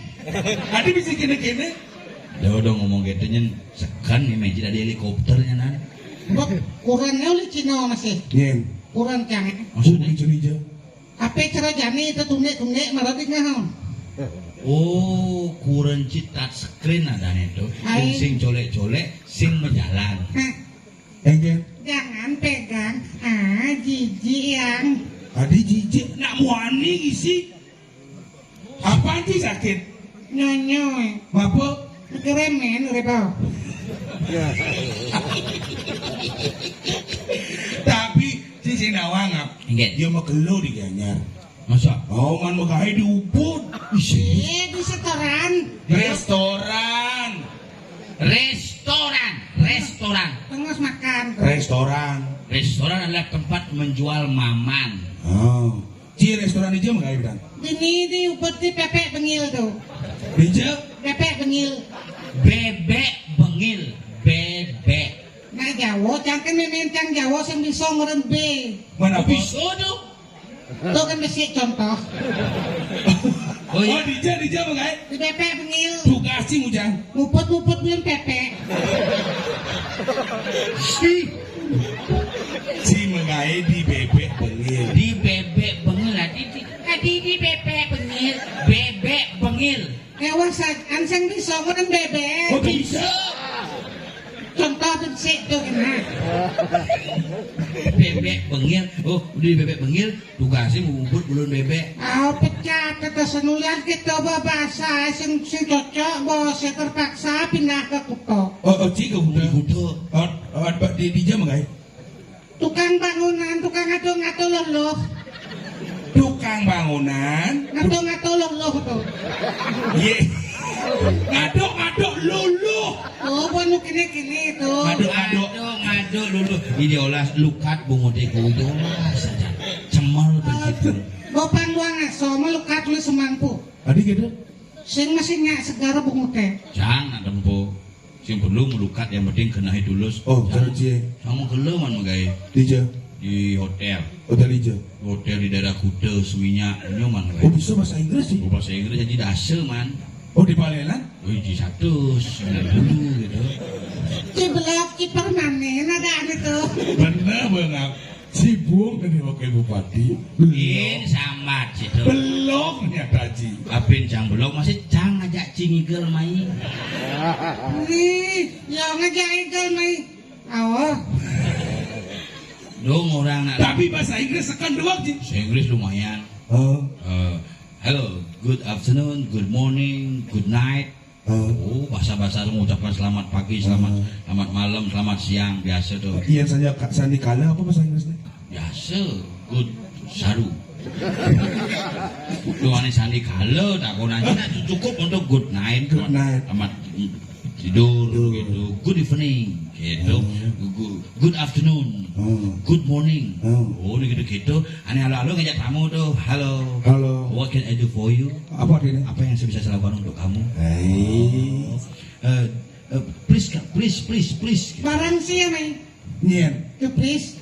Tadi bisa kene-kene. Ya udah ngomong gitu, nyen. Sekan nih, meja dari helikopternya, nan. Mbok, kurannya oleh Cina masih. Yen. Kuran cang. Maksudnya? Hijau-hijau. Ape cara jani itu tundek-tundek marut ngahaun. Oh, kuran ci touch screen adane to. Ai. Sing colek-colek, sing majalan. Hah. Enggak. Jangan pegang. Ah, jijik yang. Adi jijik, nak muani isi. Apaan sih sakit? Nyonyoy. Mabuk? Keremen, repot. Tapi, si Sinawa ngap. Inggih. Dia mau kelu di Gianyar. Masa? Oh, man megawe di Ubud. Ih, di setoran. Restoran. Restoran. Restoran. Tengos makan. Restoran. Restoran adalah tempat menjual maman. Oh. Ci restoran dija megawe, Bang? Dini di Ubud di pepek bengil tuh. Dija? Pepek bengil. Bebek bengil. Bebek. Nah, Jawa, cangken memen cang Jawa sing bisa ngeren B. Mana apa? Bisa tuh. Tuh kan besi contoh. Oh, iya. Oh, dija, dija, Bang, eh? Di pepek bengil. Tugas ci mujang. Muput-muput belum pepek. Si. Si megawe di bebek bengil. Di bebek bengil, adi di, adi di bebek bengil. Bebek bengil. Ewa sa-, anseng bisa ngeren bebek. Oh, bisa. Contoh tuh sik tuh, nah. Bebek bengil. Oh, udah di bebek bengil, tugasnya ngumpul bulun bebek. Ah, pecat, kata senulian kita bahasa sing, sing cocok, bos, saya terpaksa pindah ke Kuto. Oh, oh, ci ke Kuto. Di Kuto. Oh, oh, di, di jam, guys? Tukang bangunan, tukang ngaduk-ngaduk luluh. Tukang bangunan. Ngaduk-ngaduk luluh to. Ye. Ngaduk-ngaduk luluh. Oh, bukan kene-kene to. Ngaduk-ngaduk. Ngaduk-ngaduk luluh. Ini olas lukat bungut iku, ini olas aja. Cemel begitu. Bopang buang aso, melukat lu semangku. Tadi gitu. Sing masih nyak segar bungute. Jangan tempo. Sing perlu melukat, yang penting kenahi tulus. Oh, Jangan- kerja. Sama gelo man megai Dija. Di hotel. Hotel Dija. Hotel di daerah Kuta, Seminyak, nyoman Oh, megai. Bisa bahasa Inggris sih. Bahasa Inggris aja dasa man. Oh, di Palelan? Oh, di satu sembilan puluh gitu. Ki belok, ki permanen ada anu to. Benar, benar. Si Bung ini wakil bupati. Ini sambat situ. Belum ya, Taji. Apin cang belok masih cang ngajak cingigel mai. Nih, ya ngajak igel mai. Awo. Dong orang nak. Tapi bahasa Inggris sekan doang, Ji. Bahasa Inggris lumayan. Oh, Eh, hello, good afternoon, good morning, good night. oh. Oh, bahasa-bahasa mengucapkan selamat pagi, selamat Hmm. selamat malam, selamat siang, biasa tuh. Iya saja, Kak Sandi Kala apa bahasa Inggrisnya? Biasa, good saru. Tuh, ini sandi kala tak kau nanya, cukup untuk good night. Good night. Selamat tidur Tidur. Gitu. Good evening gitu. Hmm. Good, good afternoon. Hmm. Good morning. Hmm. Oh, gitu-gitu. Aneh halo-halo ngajak tamu tuh. Halo. Halo. What can I do for you? Apa artinya? Apa yang saya bisa lakukan untuk kamu? Hei. Eh, eh, please, please, please, please. Barang sih ya mai. Nyen. Yo, please.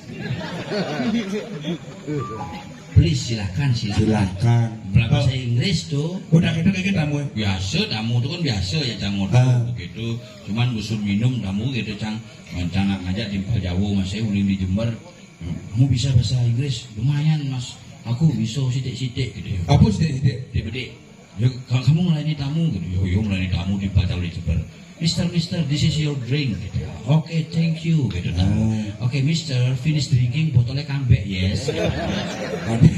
Please, silakan, silakan. Silakan. Belah bahasa Inggris tuh. Udah kita kayak tamu ya. Biasa, tamu tuh kan biasa ya, cang, Ah. Begitu. Cuman busur minum tamu gitu, cang. Cang nak ngajak timpal Jawa, masih uling di Jember. Kamu bisa bahasa Inggris? Lumayan, Mas. Aku bisa sidik-sidik gitu ya. Apa sih, Dek? Dia bedik. Ya, ka- kamu melayani tamu gitu. Yo, yo, melayani tamu timpal Jawa di Jember. Mister, Mister, this is your drink gitu ya. Oke, thank you gitu. Ah. Oke, Mister, finish drinking, botolnya kambek, yes. Aduh.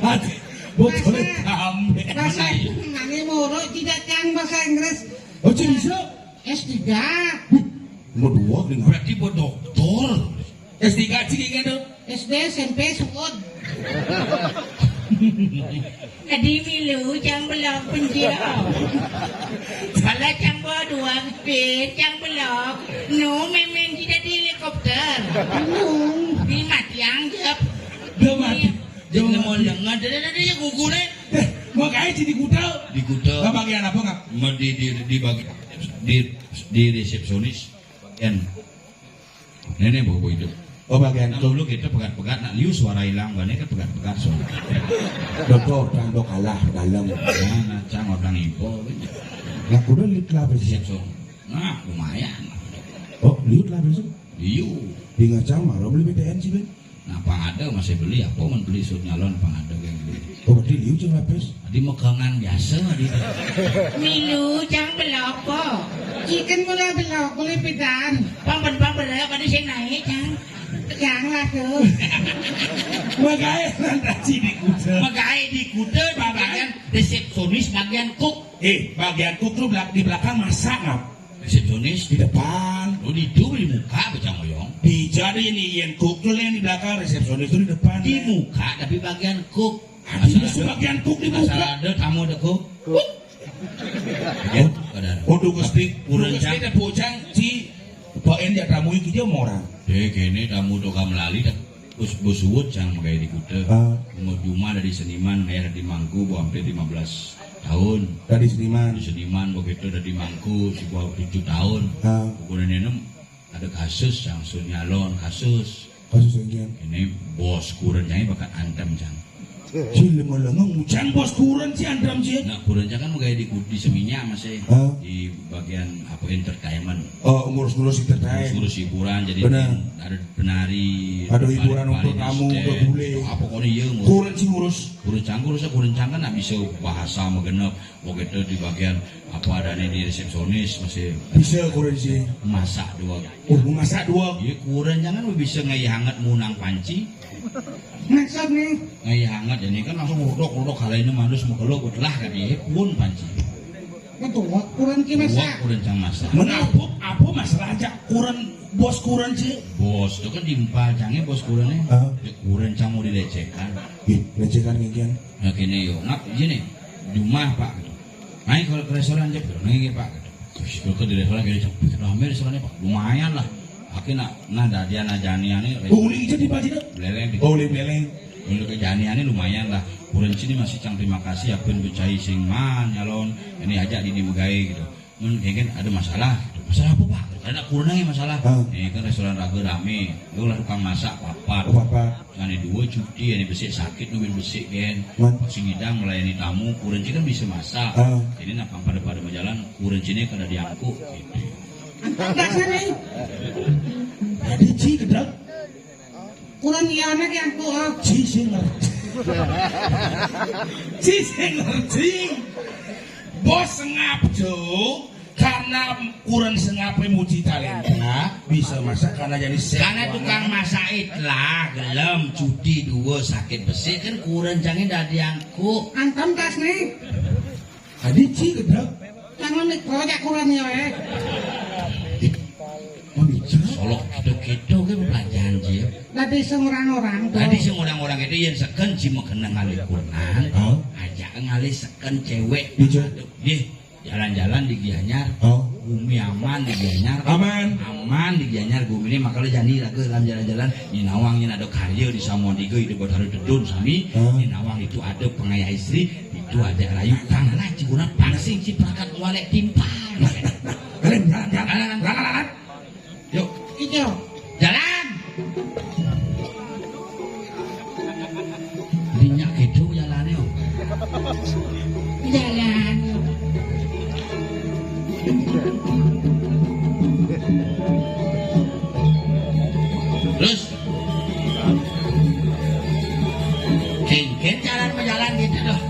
Aduh. Botolnya kambek. Bahasa Inggris moro tidak cang bahasa Inggris. Oh, Cik bisa? S tiga. Mau dua dengan Berarti buat dokter. S tiga, Cik, ingat tuh. S D, S M P, suud. Adi milu cang belok penjia. Salah cang bawa dua pin cang belok. Nu memang tidak di helikopter. Di mati anggap. Dia mati. Jadi lemon yang ada ada ada ya gugur eh. Eh, mau kayak jadi kuda. Di kuda. Nggak bagian apa nggak? Mau di di di bagi di di resepsionis. Bagian nenek bawa itu. Oh, bagian Nah, tuh. Dulu kita pegat-pegat, nak liu suara hilang, kan kan pegat-pegat suara. Dokter, tandok kalah dalam. Nah, nah, cang orang ipo. Nah, kuda lihat lah besok. Resepsionis. Nah, lumayan. Oh, lihat lah besok. Liu. Di ngacang marah beli B T N sih, Ben. Nah, pang ada masih beli apa men beli suit nyalon pang ada kayak gitu. Oh, berarti liu cang lapis. Di megangan biasa di Milu cang belok po. Chicken mula belok, boleh pidan. Pampen pampen ya pada saya naik cang. Cang lah tuh. Makanya nanti di kuda. Megai di kuda bagian resepsionis, bagian cook. Eh, bagian cook tuh belak di belakang masak nggak? Resepsionis Di depan. Oh, di itu di muka bocah moyong. Di jadi ini yang cook tuh yang di belakang, resepsionis tuh di depan. Di muka tapi bagian cook. Ada bagian cook di Asal muka. Ada tamu ada cook. Ya, ada. Oh, dukes di Kurang dukes di cang. Depok cang si baen ya tamu iki dia mau orang. Eh, kene tamu tukang melali tak bos bos suwut cang megai di kuda. Ah. Umur Juma dari seniman, ngayah di Mangku, bu hampir lima belas tahun. Dari seniman. Di seniman begitu dari Mangku, si bu tujuh tahun. Ah. Ukuran enam ada kasus, cang suruh nyalon kasus. Kasus yang kian. Ini bos kuren cang bakat antem cang. Si lengo-lengo ngucang bos kuren si andam si. Nah, kuren cang kan megai di di Seminyak masih Ah. di bagian apa entertainment. Oh, ngurus-ngurus entertain. Ngurus hiburan, jadi Benar. ada penari, Ada hiburan untuk penari tamu, stand, untuk bule. Apa kau nih ya ngurus? Kuren si ngurus. Kuren cang, kuren cang kan nak bisa bahasa menggenep. Begitu di bagian apa adanya di resepsionis masih Bisa kuren si. Masak dua. Oh, mau masak dua. Iya, kuren cang kan bisa ngayah hangat munang panci. Maksudnya Ngayah hangat ini kan langsung rodok rodok, kalau ini manus mengkelok lah kan ya pun panci. Itu wak kurang ki Wah, masak. Kuren cang masak. Menabuk apa masalah aja kuren Bos kuren, Ci. Bos, itu kan timpal cangé bos kurené. Ah. Ya, kuren cang mau dilecehkan. Ih, lecehkan kéngkén. Nah, kéné yo, ngap, gini, di rumah, Pak. Naik ke restoran aja, naik, Pak. Terus ke di restoran, gini, cang, ramé restorannya, Pak. Lumayan lah. Akhirnya, nah, dadian aja nih, aneh. Uli jadi Pak Cina? Beleleng. Oh, uli beleleng. Untuk kejaniannya lumayan lah. Kuren sini masih cang terima kasih, apa yang percaya sing man, nyalon. Ini aja di, di megai gitu. Mun kéngkén ada masalah. Masalah apa, Pak? Karena kurangnya masalah. Ah. Ini kan restoran raga ramé. Lu lah tukang masak, papat. Oh, papat. Ane dua cuti, ane besik sakit, nungguin besik, kan. Man. Sing ngidang melayani tamu, kuren kan bisa masak. Ah. Jadi, nak pada-pada majalan, kuren sini kada diangkut. Gitu. Dasar, eh. Jadi, Ci, gedeg. Kurang iya anak yang tua. Ci sing ngerti. Ci sing ngerti. Bos sengap, Jo. Karena kurang sengap muji talenta, bisa masak karena jadi chef. Karena tukang masak itlah, gelem cuti dua sakit besik kan kurang cangin dadi angku. Antam tas nih. Adi Ci gedeg. Jangan nih, kocak kurang ya, eh. Ih, mau bicara? Solok gitu-gitu kan pelajaran, Ci. Tadi sing orang-orang tuh. Tadi sing orang-orang itu yang seken Ci mau kena ngalih kurnan. Oh. Ajak ngalih seken cewek. Iya. Aduh, deh, jalan-jalan di Gianyar. Oh. Bumi aman di Gianyar. Aman. Aman di Gianyar, bumi ini makanya jani raga dalam jalan-jalan. Nyinawang nyina ada karya di Samodiga itu buat hari dedun sami. Oh. Nyinawang itu ada pengayah istri. Itu ada rayu, tangan aja guna pangsing ciprakat walek timpal. Nah, nah, nah. Kalian jalan, jalan, jalan, jalan, jalan. Yuk. Ijo. Jalan. Minyak itu jalannya, oh. Jalan. Terus. Kéngkén jalan berjalan gitu loh.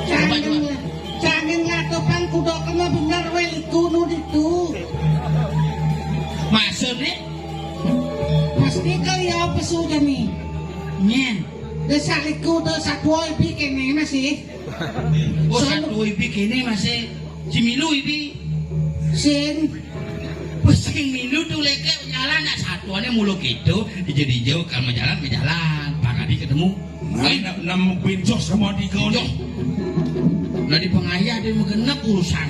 Coba, coba. Cangin lah, cangin lah, tukang kuda kena bener wé itu nu ditu. Maksudnya? Pasti kali ya pesu jani. Nyén. Desa liku, desa tuoi bi kéné masih. Oh, satu ibi kéné masih. Si milu ibi. Sing. Sing milu tuh leke jalan nak satuannya mulu gitu. Dijau-dijau kan mau jalan, mau jalan. Pak Adi ketemu. Nah, nam, nam pinjok sama tiga nih. Nah, di pengayah dia menggenep urusan.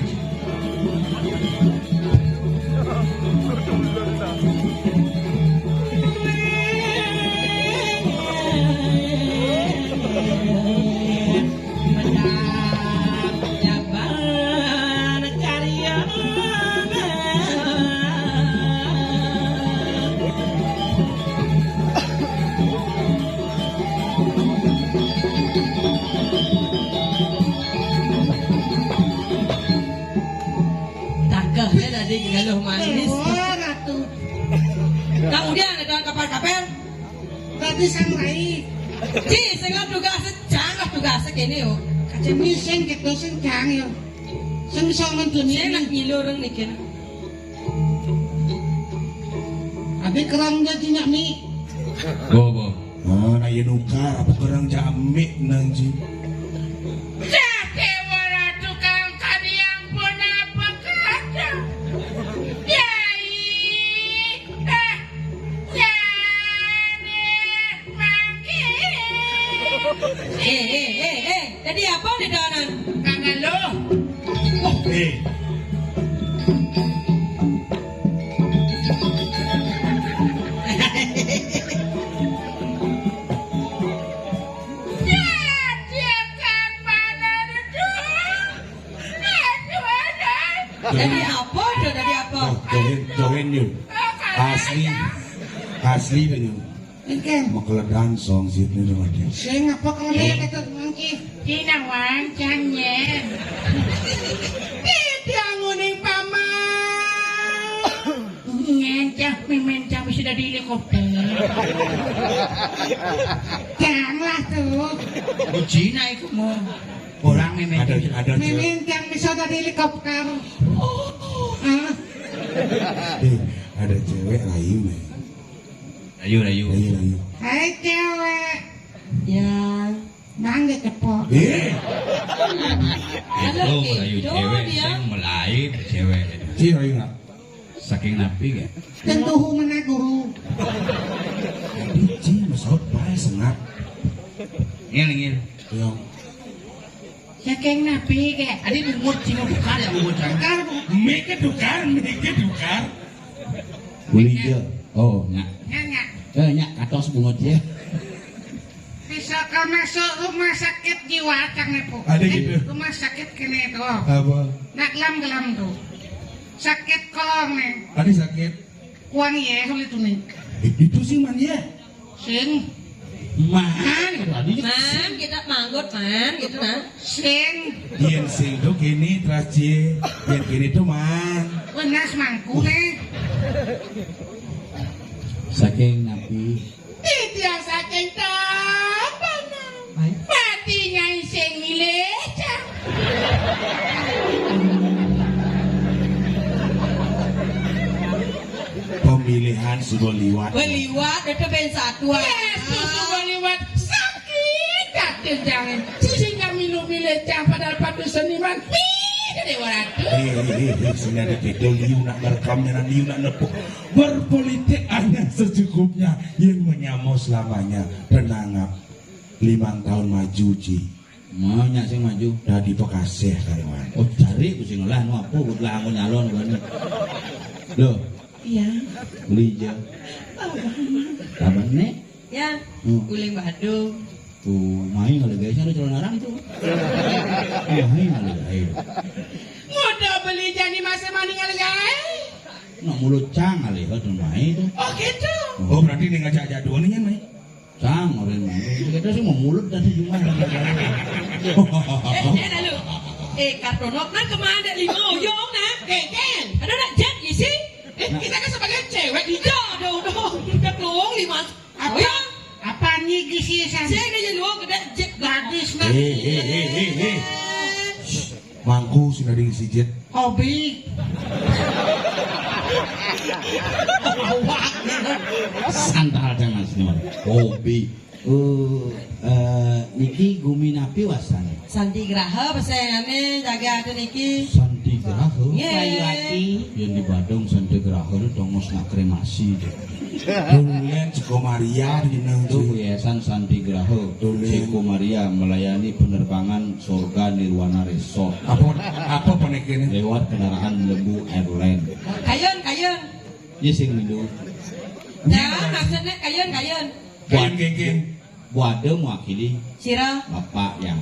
Takahnya tadi galuh manis. Oh, Ratu. Kang Udian ada kapal-kapal. Tadi sang rai. Ci, sing lah tugas, cang lah tugas kéné yo. Kacang sing kita sing cang yo. Sing bisa ngentuni. Sing nak ngilu reng niki. Abi kerang jadi nak mi. Bo, bo. Oh, nah, iya nukar apa kerang jamik nanti. Cak, wala tukang kaniang pun apa kata. Yai. Eh, jane mangke. Eh, eh, eh, eh, jadi apa nih, Donan? Kagak lo. Eh. Jadikan mana duduk. Jadi apa tuh? Jadi apa? Nah, join, join yuk. Asli. Asli tuh yuk. Oke. Makeledan song sih ini rumah dia. Sing apa kalau dia kata mangki? Cina wancang nyen. Ih, dia nguning paman. Nyen cah mimin cah bisa dari helikopter. Janganlah tuh. Cina itu mau. Orang memang ada, ada cewek. Mimin yang bisa dari helikopter. Oh. Hah? Eh, ada cewek lain, men. Ayo, ayo. Ayo, ayo. Hai, cewek. Ya. Nang dia cepok. Eh. Halo, itu, ayo, itu cewek dia. Sing mulai cewek. Iya, iya. Saking napi, ya? Tentu mana guru. Biji mesot bae sengap. Ngil, ngil. Yang Saking napi, ke? Adi bungut, cing, tukar ya, bungut, cang. Tukar, Bu. Mike tukar, mike tukar. Kuliah. Oh, nya. Nya, nya. Eh, nya, katos bungut ya. Bisa ka masuk rumah sakit jiwa, cang, nih, Bu. Ada gitu. Rumah sakit kene tuh. Apa? Nak gelam-gelam tuh. Sakit kolong nih. Ada sakit. Kuang ye, kalau itu nih. Eh, itu sih man ye. Sing. Man, tadi. Man, kita manggut, man, gitu, nah. Sing. Yen sing tuh kini, tras cie. Yen kini tuh man. Wenas mangku nih. Saking napi. Titiang saking tapanan. Mati nyai sing milih, cang. Pemilihan sudah liwat. Beliwat, itu ben satuan. Yes, itu sudah liwat. Sakit hati, jangan. Sisi kami lu milih, cang, padahal padu seniman. Ih, gede waratu. Eh, eh, eh, eh, sini ada kita, liu nak merekam, dan liu nak nepuk. Berpolitik hanya secukupnya, yang menyamau selamanya. Tenang, Ap. Limang tahun maju, Ji. Mau nyak sing maju? Dadi pekasih, Kak Iwan. Oh, cari ku sing lah, nu apa, ku telah aku nyalon, ku ni. Loh. Iya. Beli je. Apa, Nek? Ya, hmm. Guling Badung. Tuh, main kali, guys, ada calon orang itu. Main kali, guys. Muda beli jadi masa maning kali, guys. Nak mulut cang kali, tuh main tuh. Oh, gitu. Oh, berarti ini ngajak jadwal nih, Mai. Sang, orang ini. Kita sih mau mulut dan sejumlah. Eh, eh, lalu. Eh, Kartonok, nah kemana lima oyong, nah? Keken. Ada nak jet, isi? Eh, kita kan sebagai cewek, dijak ada udah. Kita tolong lima. Apa? Oyong. Apa nih gisi, San? Saya ada yang luang, kena jet. Gadis, nah. Eh, eh, eh, eh, eh. Mangku sudah diisi jet. Hobi. Awak. Santal, jangan senyum. Hobi. Oh, eh, niki gumi napi wasane? Santi Graha, pesengane jaga atu niki. Santi Graha? Nggih. Bayu Ati. Yang di Badung Santi Graha itu tongos nak kremasi. Tulen Ceko Maria di Nanggung. Itu Yayasan Santi Graha. Tulen. Ceko Maria melayani penerbangan Surga Nirwana Resort. Apa, apa penikirnya? Lewat kendaraan Lembu Airline. Kayun, kayun. Iya, sing minum. Nah, maksudnya kayun, kayun. Kayun, kayun. Buat dia mewakili. Sira. Bapak yang.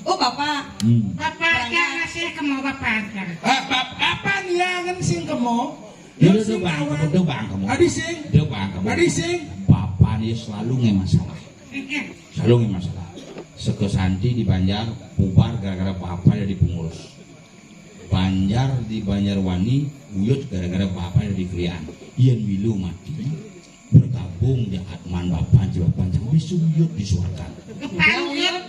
Oh, Bapak. Hmm. Bapak yang ngasih ke mau Bapak yang. Ah, bap-, apa nih yang ngasih ke mau? Dia, dia, dia bang, dia bang kamu. Adi sing. Dia bang kamu. Adi sing. Bapak ni selalu nge masalah. Iya. Selalu nge masalah. Seke Santi di Banjar bubar gara-gara bapak jadi pengurus. Banjar di Banjarwani uyut gara-gara bapak jadi krian. Yen milu mati bergabung di Atman Bapan, Bapan, jangan bisa uyut di suarga. Pang uyut,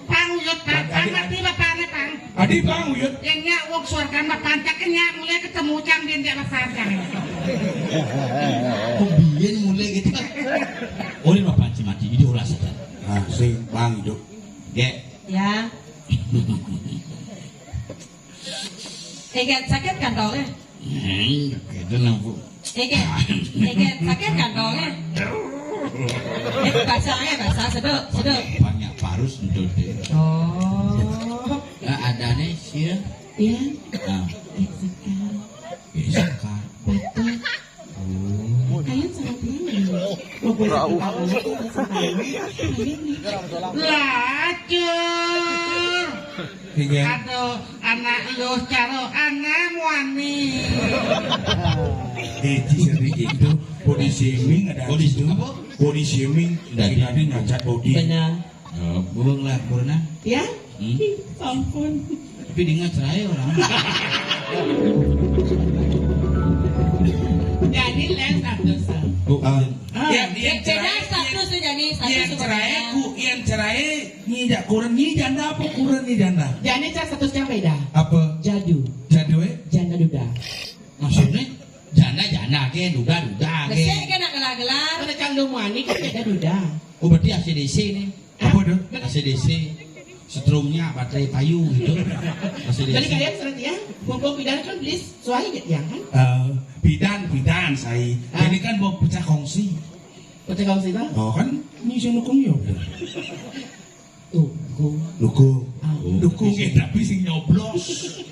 pang uyut, pang, pang mati bapaknya, pang. Adi pang uyut. Yang nyak wong suarga, bapak cak nyak mulai ketemu cang dia nyak bapak cang. Kemudian mulai gitu kan. Oleh bapak mati, itu olah saja. Ah, sing pang hidup. Gek. Ya. Iket, sakit kantongnya? Hmm, gitu lah, Bu. Iket, Iket, sakit kantongnya? Eh, basah ya, basah, seduk, seduk. Banyak, banyak parus untuk dia. Oh. Nah, ada nih, sih. Iya. Nah. Iket. Bisa kan? Batuk. Oh. Kayun sama dia. Lacur. Iya. Aduh, anak lu caro anak wani. Eh, di sini itu body shaming ada. Body shaming apa? Body shaming. Dari tadi nyacat body. Benar. Ya, burung lah, burung lah. Ya? Hmm? Ampun. Tapi dengan cerai orang. Jadi lain status. Oh, ah. Ah. Ya, dia cerai, status tuh jadi status yang cerai, ku, yang cerai, ni jak kurang ni janda apa kurang ni janda? Jadi cak statusnya beda. Apa? Jadu. Jadu, eh? Janda duda. Maksudnya? Janda, janda ke, duda, duda ke. Besek kan nak gelar-gelar. Mana cang dong wani kan beda duda. Oh, berarti A C D C nih. Apa tu? A C D C. Setrumnya baterai payu gitu. A C D C. Jadi kalian seret ya, mumpung pidana kan beli suai gitu ya kan? Eh, Bidan, bidan, saya. Ah. Ini kan mau pecah kongsi. Pecah kongsi, Bang? Oh, kan ini sing dukung ya. Dukung. Dukung. Ah. Dukung, eh, tapi sing nyoblos.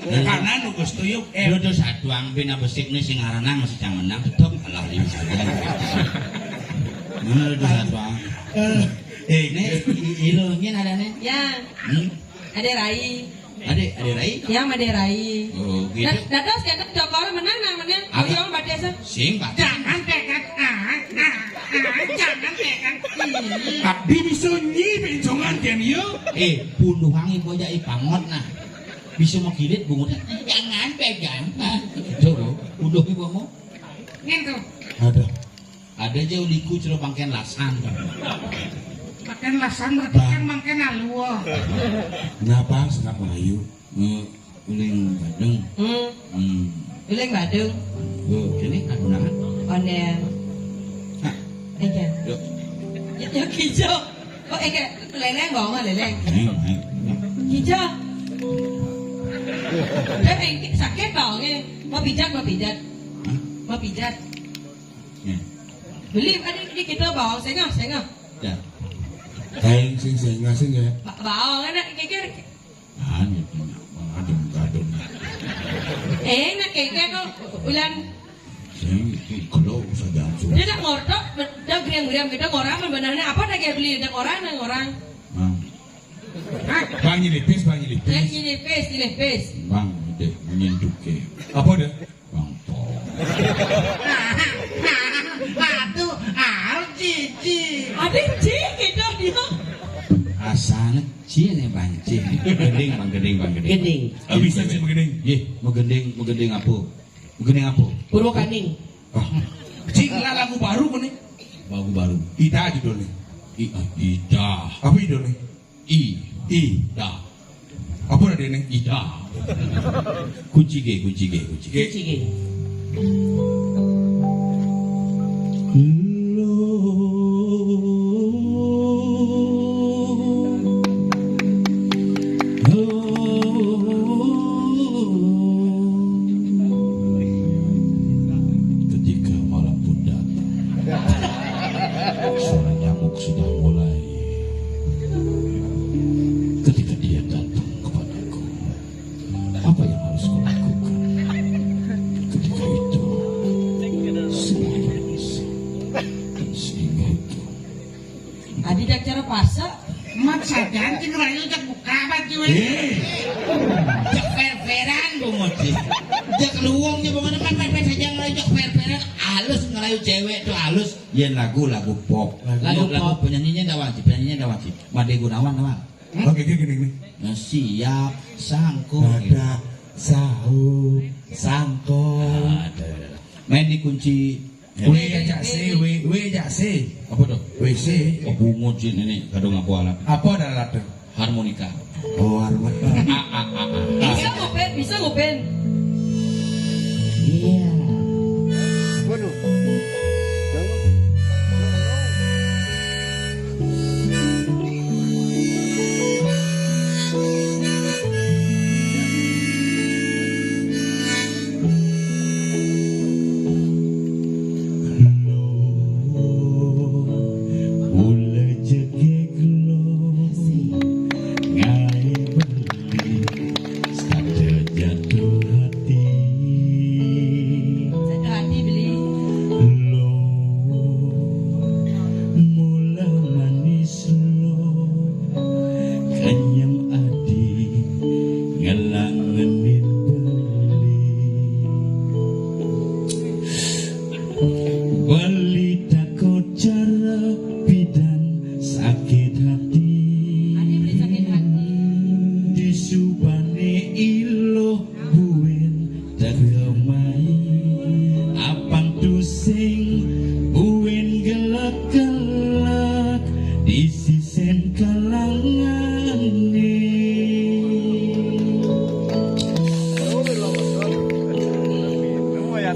Karena nu geus tuyuk, eh. Lho, terus satuang pin apa sih ini sing aranang masih cang menang, tetep kalah liu saja. Mana itu satuang? Eh. Eh, ini, i-, i-, ilo, ini ada nih. Ya. Hmm? Ada Rai. Ade, Ade Rai? Ya, Ade Rai. Oh, gitu. Da-, dados kita dokor menang, nah, menang. Apa? Hoyong badhe se- Sing, Pak. Jangan pegat, ah, ah, ah, jangan pegat. Ih. Abdi disunyi bencongan kan, yo? Eh, punduhang ibu aja ipangot, nah. Bisa mau kilit bungut. Jangan pegang. Nah, coba, punduh ibu mau. Ngin tuh. Ada. Ada aja uliku cero bangken lasan. Bangken lasan berarti kan bangken alua. Ngapa sangat Melayu? Eh, uling badeng. Hmm. Hmm. Uling badeng. Oh, ini adunan. Onden. Hah? Ega. Yuk. Ya, ya, kijo. Kok ega leleng, bawa leleng? Neng, neng. Kijo. Dia, eh, sakit bawa, eh. Mau pijat, mau pijat. Hah? Mau pijat. Nih. Beli, kan ini kita bawa, sengah, sengah. Ya. Kain sing sengah, sing ya. Ba-, bawa, kan, kikir. Ah, ini punya, mengadem-kadem. Eh, nak kikir kok, ulan. Sing, itu kalau saja langsung. Dia tak ngortok, dah geriam-geriam kita ngorang, benar-benar apa nak kayak beli, ada orang, ada orang. Nah. Hah? Bang nyelipis, bang nyelipis. Eh, nyelipis, nyelipis. Bang, deh, menyentuh ke. Apa dah? Bang Pong. Aduh, ah, cici. Ada cik itu dia. Asal cik nih, Bang, cik. Gending, Bang, gending, Bang, gending. Gending. Ah, bisa cik gending. Ye, mau gending, mau gending apa? Mau gending apa? Purwakaning. Ah. Cik, lah lagu baru kok nih? Lagu baru. Ida judulnya. I-, ah, Ida. Apa judulnya? I. I. Da. Apa dah dia ni? Ida. Kunci G, kunci G, kunci G. Kunci G. Ketika malam pun datang, suara nyamuk sudah mulai. Ketika dia datang kepadaku, apa yang harus kulakukan? Ketika itu, semuanya bisa. Dan sehingga itu, adi dak cara pasa. Mat sajan cing rayu jak buka baju, eh. Eh. Jak fer-feran, Bu Moci. Jak luwung nya, Bu Moci, mat, mat, mat sajan ngerayu jak fer-feran. Halus ngerayu cewek tuh halus. Yen lagu, lagu pop. Lagu, lagu pop. Penyanyinya dah wajib, penyanyinya dah wajib. Made Gunawan, Wan. Hmm? Oke, gini, gini. Nah, siap, sangko. Ada, sahur, sangko. Ada, ada, ada. Main di kunci. W aja C, W, W aja C. Apa tuh? W C. Oh, bungut sih ini, kadung apa alat? Apa ada alat tuh? Harmonika. Oh, harmonika. A, a, a, a. Bisa ngupin, bisa ngupin. Iya. Waduh. Mula jegeg lo, ngai beli, sada jatuh hati. Jatuh hati beli. Lo, mula manis lo, kanyang adi, ngelangenin beli. Beli takut cara bidan sakit hati. Adi beli sakit hati. Disubane ilo buin tegemai. Apang tusing buin gelek-gelek di sisen kalangane.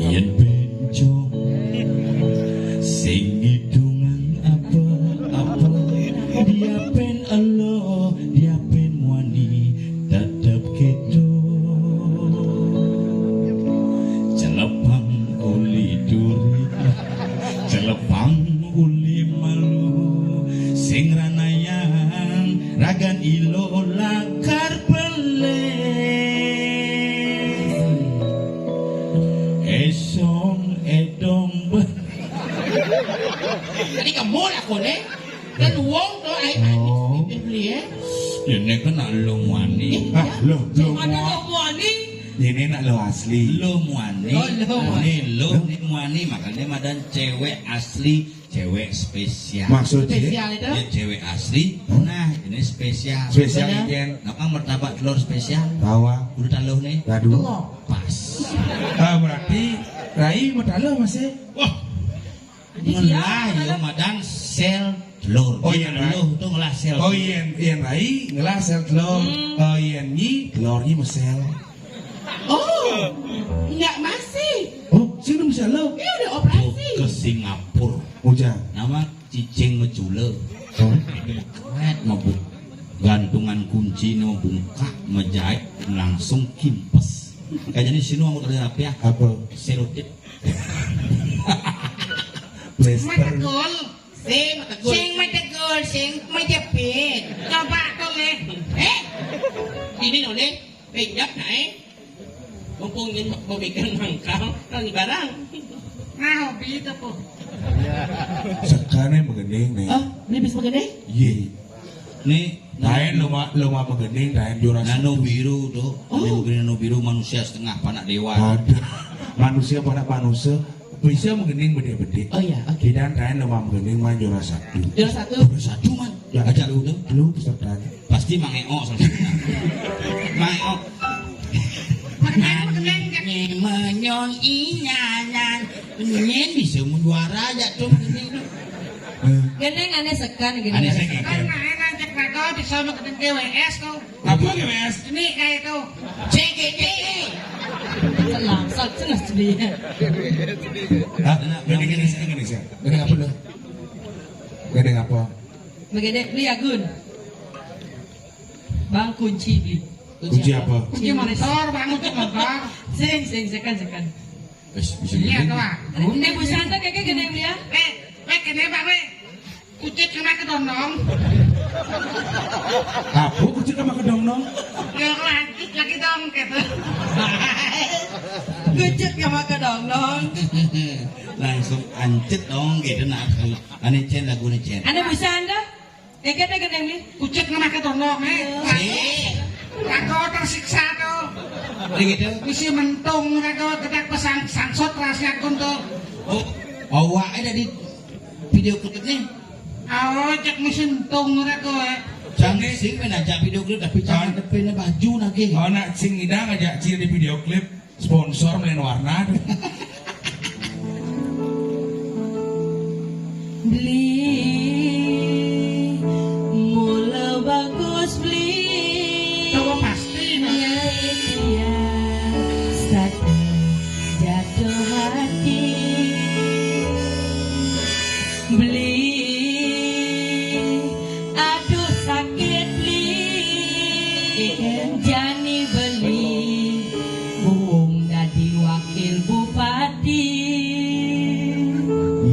Yen bencong sing ngidungan apa-apa, diapen elo, diapen wani, tetep kedo. Celepang Aku nih kan wong to ai. Oh. Beli ya. Ya nek nak lo muani. Ah, lo, lo muani. Ini nak lo asli. Lo muani. Oh, lo muani. Ini lo ni muani, makanya madan cewek asli, cewek spesial. Maksudnya? Spesial itu? Ya, cewek asli. Nah, ini spesial. Spesial. Kenapa martabak telur spesial? Bawa. Udah taluh nih. Aduh. Pas. Ah, berarti Rai martabak masih. Wah. Ngelah yo madan sel telur. Oh, iya, Rai. Telur tuh ngelah sel. Oh, iya, iya, Rai ngelah sel telur. Hmm. Oh, iya, nyi telurnya mesel. Oh, enggak masih. Oh, sih udah mesel lo. Iya, udah operasi. Ke Singapura. Ujar. Nama cicing mecule. Oh. Kret mabuk. Gantungan kunci no bungkak, menjahit, langsung kimpes. Kayaknya di sini aku terlihat apa ya? Apa? Selotip. Plester. Mategul. Sing mategul. Sing mategul, sing menjepit. Coba tuh, eh. Eh? Ini nulis, pinjak naik. Mumpung ingin memikir mangkal, kan barang. Nah, hobi itu, po. Sekarang magending nih. Oh, ini bisa magending? Iya. Nih, lain lo mah, lo mah magending, lain juara satu. Nano biru tuh. Oh. Ini magending nano biru, manusia setengah panak dewa. Ada. Manusia panak manusia. Bisa magending bede-bede. Oh iya, oke. Dan lain lo mah magending main juara satu. Juara satu. Juara satu, man. Ya, aja lu tuh. Lu peserta. Pasti Mang Eo salah satunya. Mang Eo. Magending, magending. Nyi menyon inyanyan. Nyen bisa mun juara aja tuh magending tuh. Eh. Gending aneh sekan, gending. Aneh sekan. Kan main aja kagak bisa magending G W S tuh. Apa G W S? Ini kayak itu. C G T. Langsat jelas dia. Hah? Gini, gini, sini, gini, sini. Gini apa lu? Gini apa? Begede beli agun. Bang kunci beli. Kunci apa? Kunci motor, Bang, kunci motor. Sing, sing, sekan, sekan. Wis, bisa. Iya, gini. Tuh, ah. Ini busan tuh kayak gini beli ya. Eh, eh, kene, Bang, weh. Kucit kena kedondong. Apa kucit kena kedondong? Ya, lanjut lagi dong, gitu. Kucit kena kedondong. Langsung ancit dong, gitu, nah. Ane Cen, lagu nih, Cen. Ane busan dah? Kayak kita gendeng nih. Kucit kena kedondong, eh. Sih. Aku tersiksa tuh. Begitu. Misi mentung, aku kedak pesang, sangsot rahasia kun tuh. Oh, awak ada di video klip nih. Awo, cek mesin tong ora kowe. Jang sing men ajak video klip tapi jangan depene baju lagi. Oh, nak sing ngidang aja ciri video klip sponsor melen warna. Beli mula bagus beli. Coba pasti, nah. Iya, iya. Satu jatuh hati. Beli, aduh sakit beli. Jani beli, buung dadi wakil bupati.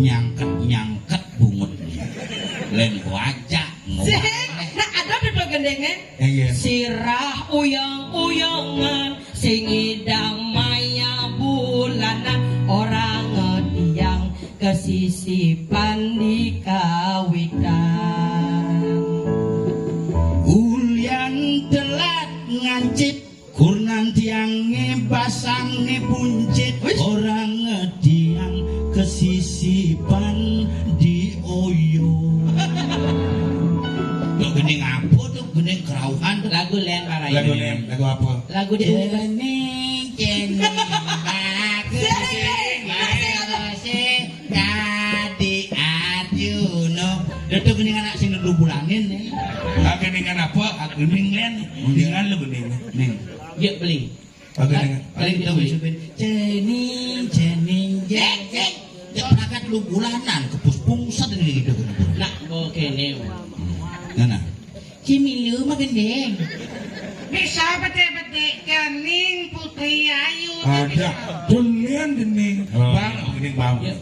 Nyangket-nyangket bungut. Lain gua aja. Sing, nah, ada duduk gendengnya. Iya. Sirah uyang-uyangan, sing idang maya bulanan, orang tiang kesisipan di kawitan. Ulian telat ngancit, kurnan tiange basange buncit, wis. Orang tiang kesisipan di oyo. Tuh gending apa tuh? Gending kerauhan tuh. Lagu lain, Pak Rai. Lagu lain, lagu apa? Lagu di Jening, jening, bagus, sing, bagus, sing. Dadi Arjuna. Dia tuh gending anak sing dulu bulanin nih. Ah, gendingan apa? Ah, gending lain. Gendingan lu gending. Nih. Ya, beli. Oke, nih. Paling kita wis. Cening, cening, jeng, jeng. Cek perangkat lu bulanan, kepus pungsat ini gitu. Nah, oke nih. Nah, nah. Cimilu mah gendeng. Bisa betik-betik Cening Putri Ayu. Ada. Demian gending. Oh. Bang, gending bang. Ya.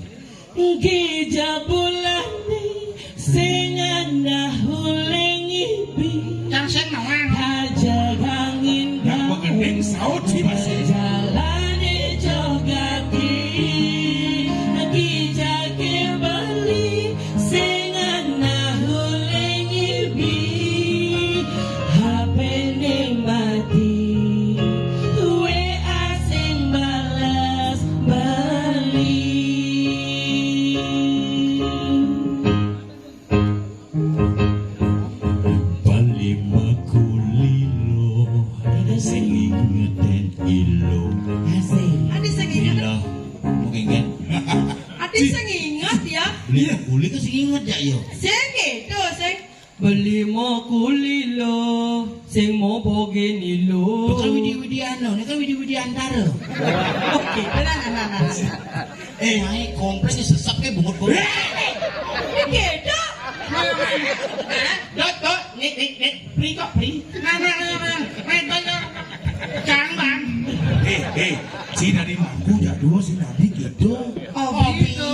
Gija bulane sing ana huling ibi. Yang sing nawang. Hajar angin. Nak begending saut sih masih. Jalane jogati. Gija ke beli sing Sing gitu, sing beli mau kulilo, sing mau boge nilo. Bukan Widi Widiano, ini kan Widi Widiantara. Oke, tenang, tenang, tenang. Eh, naik kompleks sesep ke bungut bungut. Ini gitu. Dot, dot, nih, nih, nih, beli kok, beli. Nah, nah, nah, nah, nah, nah, nah. Jangan, Bang. Eh, eh, si dari mangku jadul si Nabi gitu. Oh, gitu.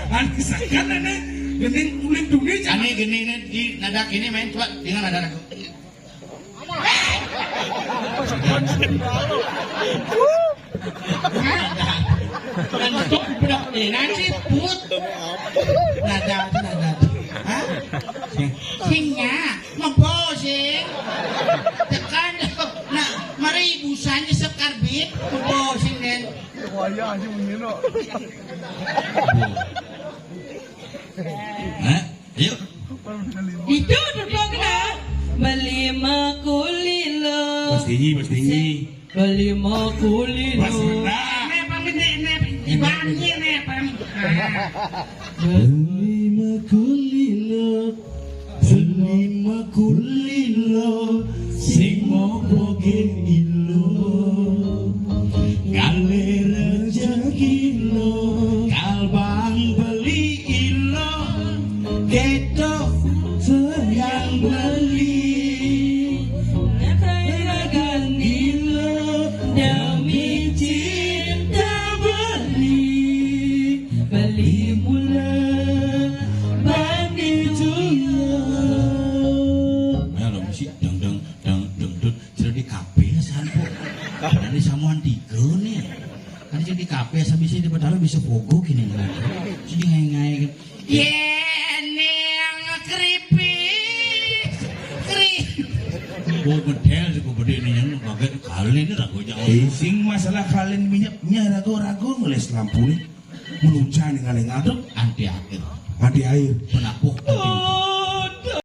Anu sakan ini, gending kulit dunia. Ane gini nih di nada kini main coba dengan nada lagu. Bentuk bedak ini nanti put. Nada, nada. Hah? Singnya, mempos, sing. Tekan, nah, mari busanya sekarbit, mempos, sing, Den. Wayah aja begini, no. Hah? Ayo. Itu duduk dah. Beli makulilo. Pas tinggi, pas tinggi. Beli makulilo. Pas rendah. Nek pamit nek, nek, ibaratnya nek pamit. Beli makulilo. Beli makulilo. Sing mau bogen ilo. Kale rezeki lo. Kalbang beli ilo. Ketok yang beli. Kailangan ilo demi cinta beli. Beli mula bani tuyo. Ayo lo mesti dang dang dang dang dut. Sudah di kafe ya sampo. Ini samuan tiga nih. Kan jadi kafe sampai sini padahal bisa fogo gini. Sini ngai-ngai kan. Ye, ini yang keripik. Keripik. Oh, model sih kok gede nih yang pakai kali ini ragu jauh. Eh, sing masalah kalian minyaknya ragu-ragu ngeles lampu nih. Meluncang nih kali ngadep. Anti air. Anti air. Penapuh. Oh.